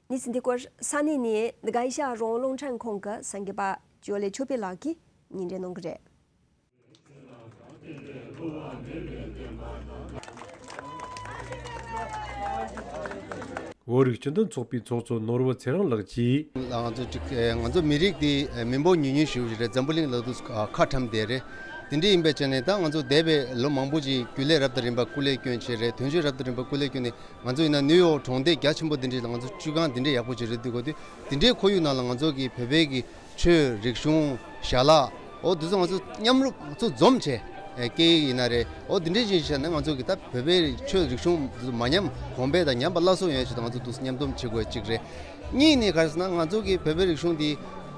གནས་ཚུལ་འདི་སྐོར་ས་གནས་ནས་དགའ་ཤ་རོང་རླུང་འཕྲིན་ཁང་གི་གསར་འགོད་པ་ཇོ་ལེ་ཆོས་འཕེལ་ལགས་ཀྱིས་སྙན་སྒྲོན་གནང་གི་རེད། བོད་རིགས་སྤྱི་མཐུན་ཚོགས་པའི་ཚོགས་གཙོ་ནོར་བུ་ཚེ་རིང་ལགས་ཀྱིས། ང་ཚོ་ཅིག་ང་ཚོ་མི་རིགས་དེ་མི་འབོར་ཉུང་ཉུང་ཞིག་རེད། འཛམ་བུ་གླིང་ལ་དུ་ཁ་ཁྲམ་བསྡད་རེད། དེ་འདྲ་ཡིན་པའི་ཆ་ནས་ད་ང་ཚོ་འདས་པའི་ལོ་མང་པོ་ཅིག་རྒྱུན་ལས་རབ་དང་རིམ་པ་སྐུ་ལས་བསྐྱོན་བྱས་རེད། དོན་གཅོད་རབ་དང་རིམ་པ་སྐུ་ལས་བསྐྱོན་ནས། ང་ཚོ་ཡིན་ན་ནིའུ་ཡོག་གྲོང་སྡེ་རྒྱ་ཆེན་པོ་འདི་འདྲ་ལ་ང་ཚོ་སྤྱི་ཁང་འདི་འདྲ་ཡག་པོ་ཅིག་རེད་འདུག་གོ་དུས། འདི་འདྲའི་ཁོར་ཡུག་ནང་ལ་ང་ཚོ་གི་བོད་པའི་གི་ཆོས་རིག་གཞུང་ཞལ་ལག་འོ་འདི་ཚོ་ང་ཚོ་མཉམ་རུབ་ང་ཚོ་འཛོམས་བྱས་སྐད་ཡིག་ཡིན་ན་རེད། འོ་འདི་འདྲའི་ཅིག་བྱས་ན་ང་ཚོ་གི་ད་བོད་པའི་ཆོས་རིག་གཞུང་འདི་ཚོ་མ་ཉམས་གོང་འཕེལ་དང་ཉམས་པ་སླར་གསོ་ཡོང་ཡ་ཆེད་དུ་ང་ཚོ་འདུག་མཉམ་འཛོམས་བྱེད་དགོས་ཅིག་རེད། གཉིས་ནས་ག་རེ་ཟེར་ན་ང་ཚོ་གི་བོད་པའི་རིག་གཞུང་འདི་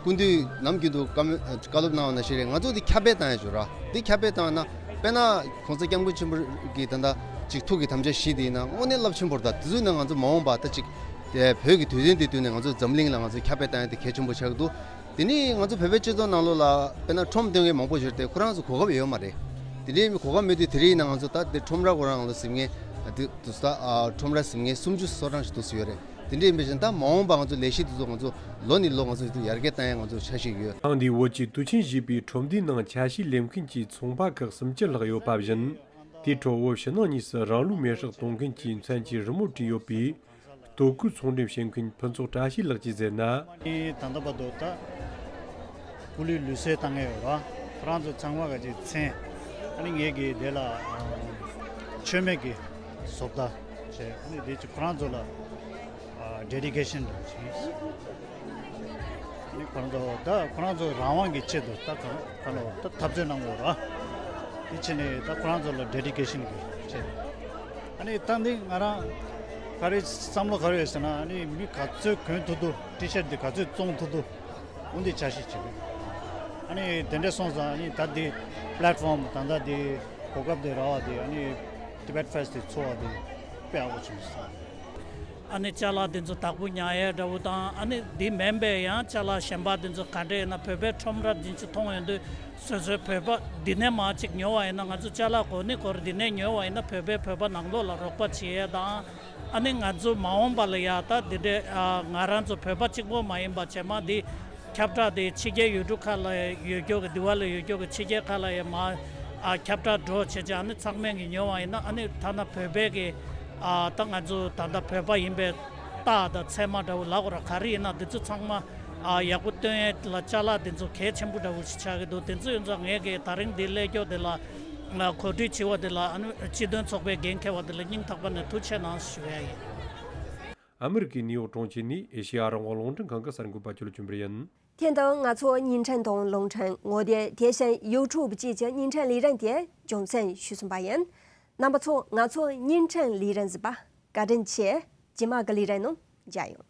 སྐུ་མདུན་ནམ་རྒྱུན་དུ་བཀའ་མོལ་བཀའ་སློབ་གནང་བ་ནང་བཞིན་རེད། ང་ཚོ་འདི་ཁྱབ་སྤེལ་བཏང་ཡ་ཆོག་ར། འདི་ཁྱབ་སྤེལ་བཏང་ན་དཔེར་ན་༸གོང་ས་༸སྐྱབས་མགོན་ཆེན་པོ་གི་ད་ལྟ་ཅིག་ཐུགས་ཀྱི་དམ་བཅའ་བཞི་འདི་ཡིན་ན་དངོས་གནས་རླབས་ཆེན་པོ་རེད། ད་དེ་ཚོའི་ནང་ང་ཚོ་མ་འོངས་པ་ད་ཅིག་དེ་བོད་ཀྱི་དུས་སྟོན་འདི་བསྟུན་ནས་ང་ཚོ་འཛམ་གླིང་ལ་ང་ཚོ་ཁྱབ་སྤེལ་བཏང་ཡ་དེ་གལ་ཆེན་པོ་ཆགས་ཀྱི་འདུག་དེ་ནས་ང་ཚོ་བོད་པའི་སྤྱི་ཚོགས་ནང་ལོགས་ལ་དཔེར་ན་ཁྲོམ་སྟོན་མཁན་མང་པོ་ཞིག་དེ་ཁོ་རང་ཚོ་གོ་སྐབས་ཡོད་མ་རེད། དེ་འདྲའི་མི་གོ་སྐབས་མེད་དུས་དེ་རིང་ཡིན་ན་ང་ཚོ་ད་དེ་ཁྲོམ་ར་ཁོ་རང་ལ་གཟིམ་མཁན་དེ་དུ་ས་ཁྲོམ་ར་གཟིམ་མཁན་སུམ་ཅུ་སོ་གྲངས་ཤིག་འདུག་སེ་ཡོད་རེད། དེ་འདྲ་ཡིན་པའི་ཕྱིར་ད་མ་འོངས་པ་ང་ཚོ་ལས་གཞི་དེ་ཚོ་ང་ཚོ་ལོ་ནས་ལོ་ང་ཚོ་ཡར་རྒྱས་བཏང་ཡ་ང་ཚོ་འཆར་གཞི་ཡོད། ཐེངས་འདིའི་བོད་ཀྱི་དུས་ཆེན་ཞེས་པའི་ཁྲོམ་སྡེའི་ནང་ཆ་ཤས་ལེན་མཁན་གྱི་ཚོང་པ་ཁག་སུམ་ཅུ་ལྷག་ཡོད་པ་བཞིན། དེའི་ཁྲོད་བོད་ཕྱི་ནང་གཉིས་སུ་རང་ལུས་མེར་སྲེག་གཏོང་མཁན་གྱི་མཚན་གྱི་རི་མོ་བྲིས་ཡོད་པའི་སྟོད་གོས་ཚོང་འགྲེམས་བྱེད་མཁན་ཕུན་ཚོགས་བཀྲ་ཤིས་ལགས་ཀྱིས་ཟེར་ན། ད་ལྟ་བར་དུ་ད་སྐུ་ལུས་ལུས་གསོལ་བཏང་ཡོད་ར། ཁོ་རང་ཚོ་ཚང་མ་ག་ཅིག་མཚན། ཨ་ནི་ངེད་ཀྱི་དེ་ལ་མཆོད་མེ་གི་བཟོ་ལྟ་བྱས། ཨ་ནི་དེ་ཅིག་ཁོ་རང་ཚོ་ལ་ཌེ་ཌི་ཀེ་ཤན་འདྲ་བྱས། ཨ་ནི་ཁོ་རང་ཚོ་ད་ཁོ་རང་ཚོ་རང་དབང་གི་ཆེད་དུ་ད་ག་ག་ལ་ད་འཐབ་རྩོད་གནང་དགོས་ར། དེ་བྱས་ནས་ད་ཁོ་རང་ཚོ་ལ་ཌེ་ཌི་ཀེ་ཤན་གི་བྱས། ཨ་ནི་ད་འདི་ང་རང་ག་རེ་བསམ་བློ་ག་རེ་ཡོད་ཟེར་ན། ཨ་ནི་མི་ག་ཚོད་གོན་ཐུབ་ཐུབ་ཊི་ཤར་ཊི་འདི་ག་ཚོད་བཙོང་ཐུབ་ཐུབ། འོ་འདི་འཆར་གཞི་བྱེད་དགོས། ཨ་ནི་དེ་འདྲ་སོང་ཙང་ཨ་ནི་ད་འདི་པི་ལེ་ཊི་ཕོམ་ད་ལྟ་འདི་གོ་སྐབས་འདི་རག་པ་འདི་ཨ་ནི་ཊི་བེཊ་ཕེ་སི་ཊི་འདི་ཚོགས་པ་འདི་དཔེ་ཡག་པོ་བྱུང་སོང་། ཨ་ནི་ཅ་ལག་འདི་ཚོ་བདག་པོ་ཉར་ཡས་འདྲ་བོ་དང་། ཨ་ནི་འདི་མིན་པའི་ཡང་ཅ་ལག་གཞན་པ་འདི་ཚོ་ག་འདྲ་ཡིན་ན་བོད་པའི་ཁྲོམ་ར་འདི་ཚོ་མཐོང་ཡོང་དུས་སོ་སོའི་བོད་པ་འདི་ནས་མར་ཅིག་ཉོ་བ་ཡིན་ན། ང་ཚོ་ཅ་ལག་གོན་ནི་སྐོར་འདི་ནས་ཉོ་བ་ཡིན་ན་བོད་པས་བོད་པ་ནང་ལོགས་ལ་རོགས་པ་བྱེད་ཡས་དང་། ཨ་ནི་ང་ཚོ་མ་འོངས་པ་ལ་ཡ་ད་འདི་འདྲའི་ཨ་ང་རང་ཚོ་བོད་པ་གཅིག་པོ་མ་ཡིན་པ་རྗེས་མ་འདི་ཁྱབ་བསྒྲགས་དེ་ཕྱི་རྒྱལ་ཡུལ་གྲུ་ཁག་ལ་ཡོད་རྒྱུ་གི་འདི་བ་ལ་ཡོད་རྒྱུ་གི་ཕྱི་རྒྱལ་ཁག་ལ་ཡ་མ་ཨ་ཁྱབ་བསྒྲགས་འགྲོ་བྱེད་ཅིག་ཨ་ནི་ཚང་མས་གི་ཉོ་བ་ཡིན་ན། ཨ་ནི་ཐ་ན་བོད་པའི་གི་ཨ་ད་ང་ཚོ་ད་ལྟ་བོད་པ་ཡིན་པའི་རྟགས་དང་མཚན་མ་འདྲ་བོ་ལབ་དགོས་ར་ག་རེ་ཡིན་ན་འདི་ཚོ་ཚང་མ་ཨ་ཡག་པོ་སྟོན་ཡས་ལ་ཅ་ལག་འདི་ཚོ་གལ་ཆེན་པོ་འདྲ་བོ་ཞིག་ཆགས་ཀྱི་འདུག་དེ་ཚོ་ཡིན་ཙང་ངས་གི་ད་རིང་འདི་སླེབས་རྒྱུ་འདི་ལ་གོ་སྒྲིག་བྱས་པ་འདི་ལ་ཨ་ནི་སྤྱི་དོན་ཚོགས་པའི་འགན་འཁྱེར་བ་འདི་ལ་སྙིང་ཐག་པ་ནས་ཐུགས་རྗེ་གནང་ཞུ་ཡ་ཡིན། ཨ་མི་རི་ཀའི་ནིའུ་ཡོག་གྲོང་ཁྱེར་ནས་ཨེ་ཤེ་ཡ་རང་དབང་རླུང་འཕྲིན་ཁང་གི་གསར་འགོད་པ་ཆོས་ལ་ཆོས་འཕེལ་ཡིན། དེ་དང་ང་ཚོ་བརྙན་འཕྲིན་དང་རླུང་འཕྲིན་ངོ་དེབ་དེ་བཞིན་ཡུ་ཊུབ་བཅས་ཀྱི་བརྙན་འཕྲིན་ལས་རིམ་དེ་རྒྱང་སྲིང་ཞུས་ཟིན་པ་ཡིན། རྣམ་པ་ཚོ་ང་ཚོ་བརྙན་འཕྲིན་ལས་རིམ་གཟིགས་པ་བཀའ་དྲིན་ཆེ། རྗེས་མ་གི་ལས་རིམ་ནང་མཇལ་ཡོང་།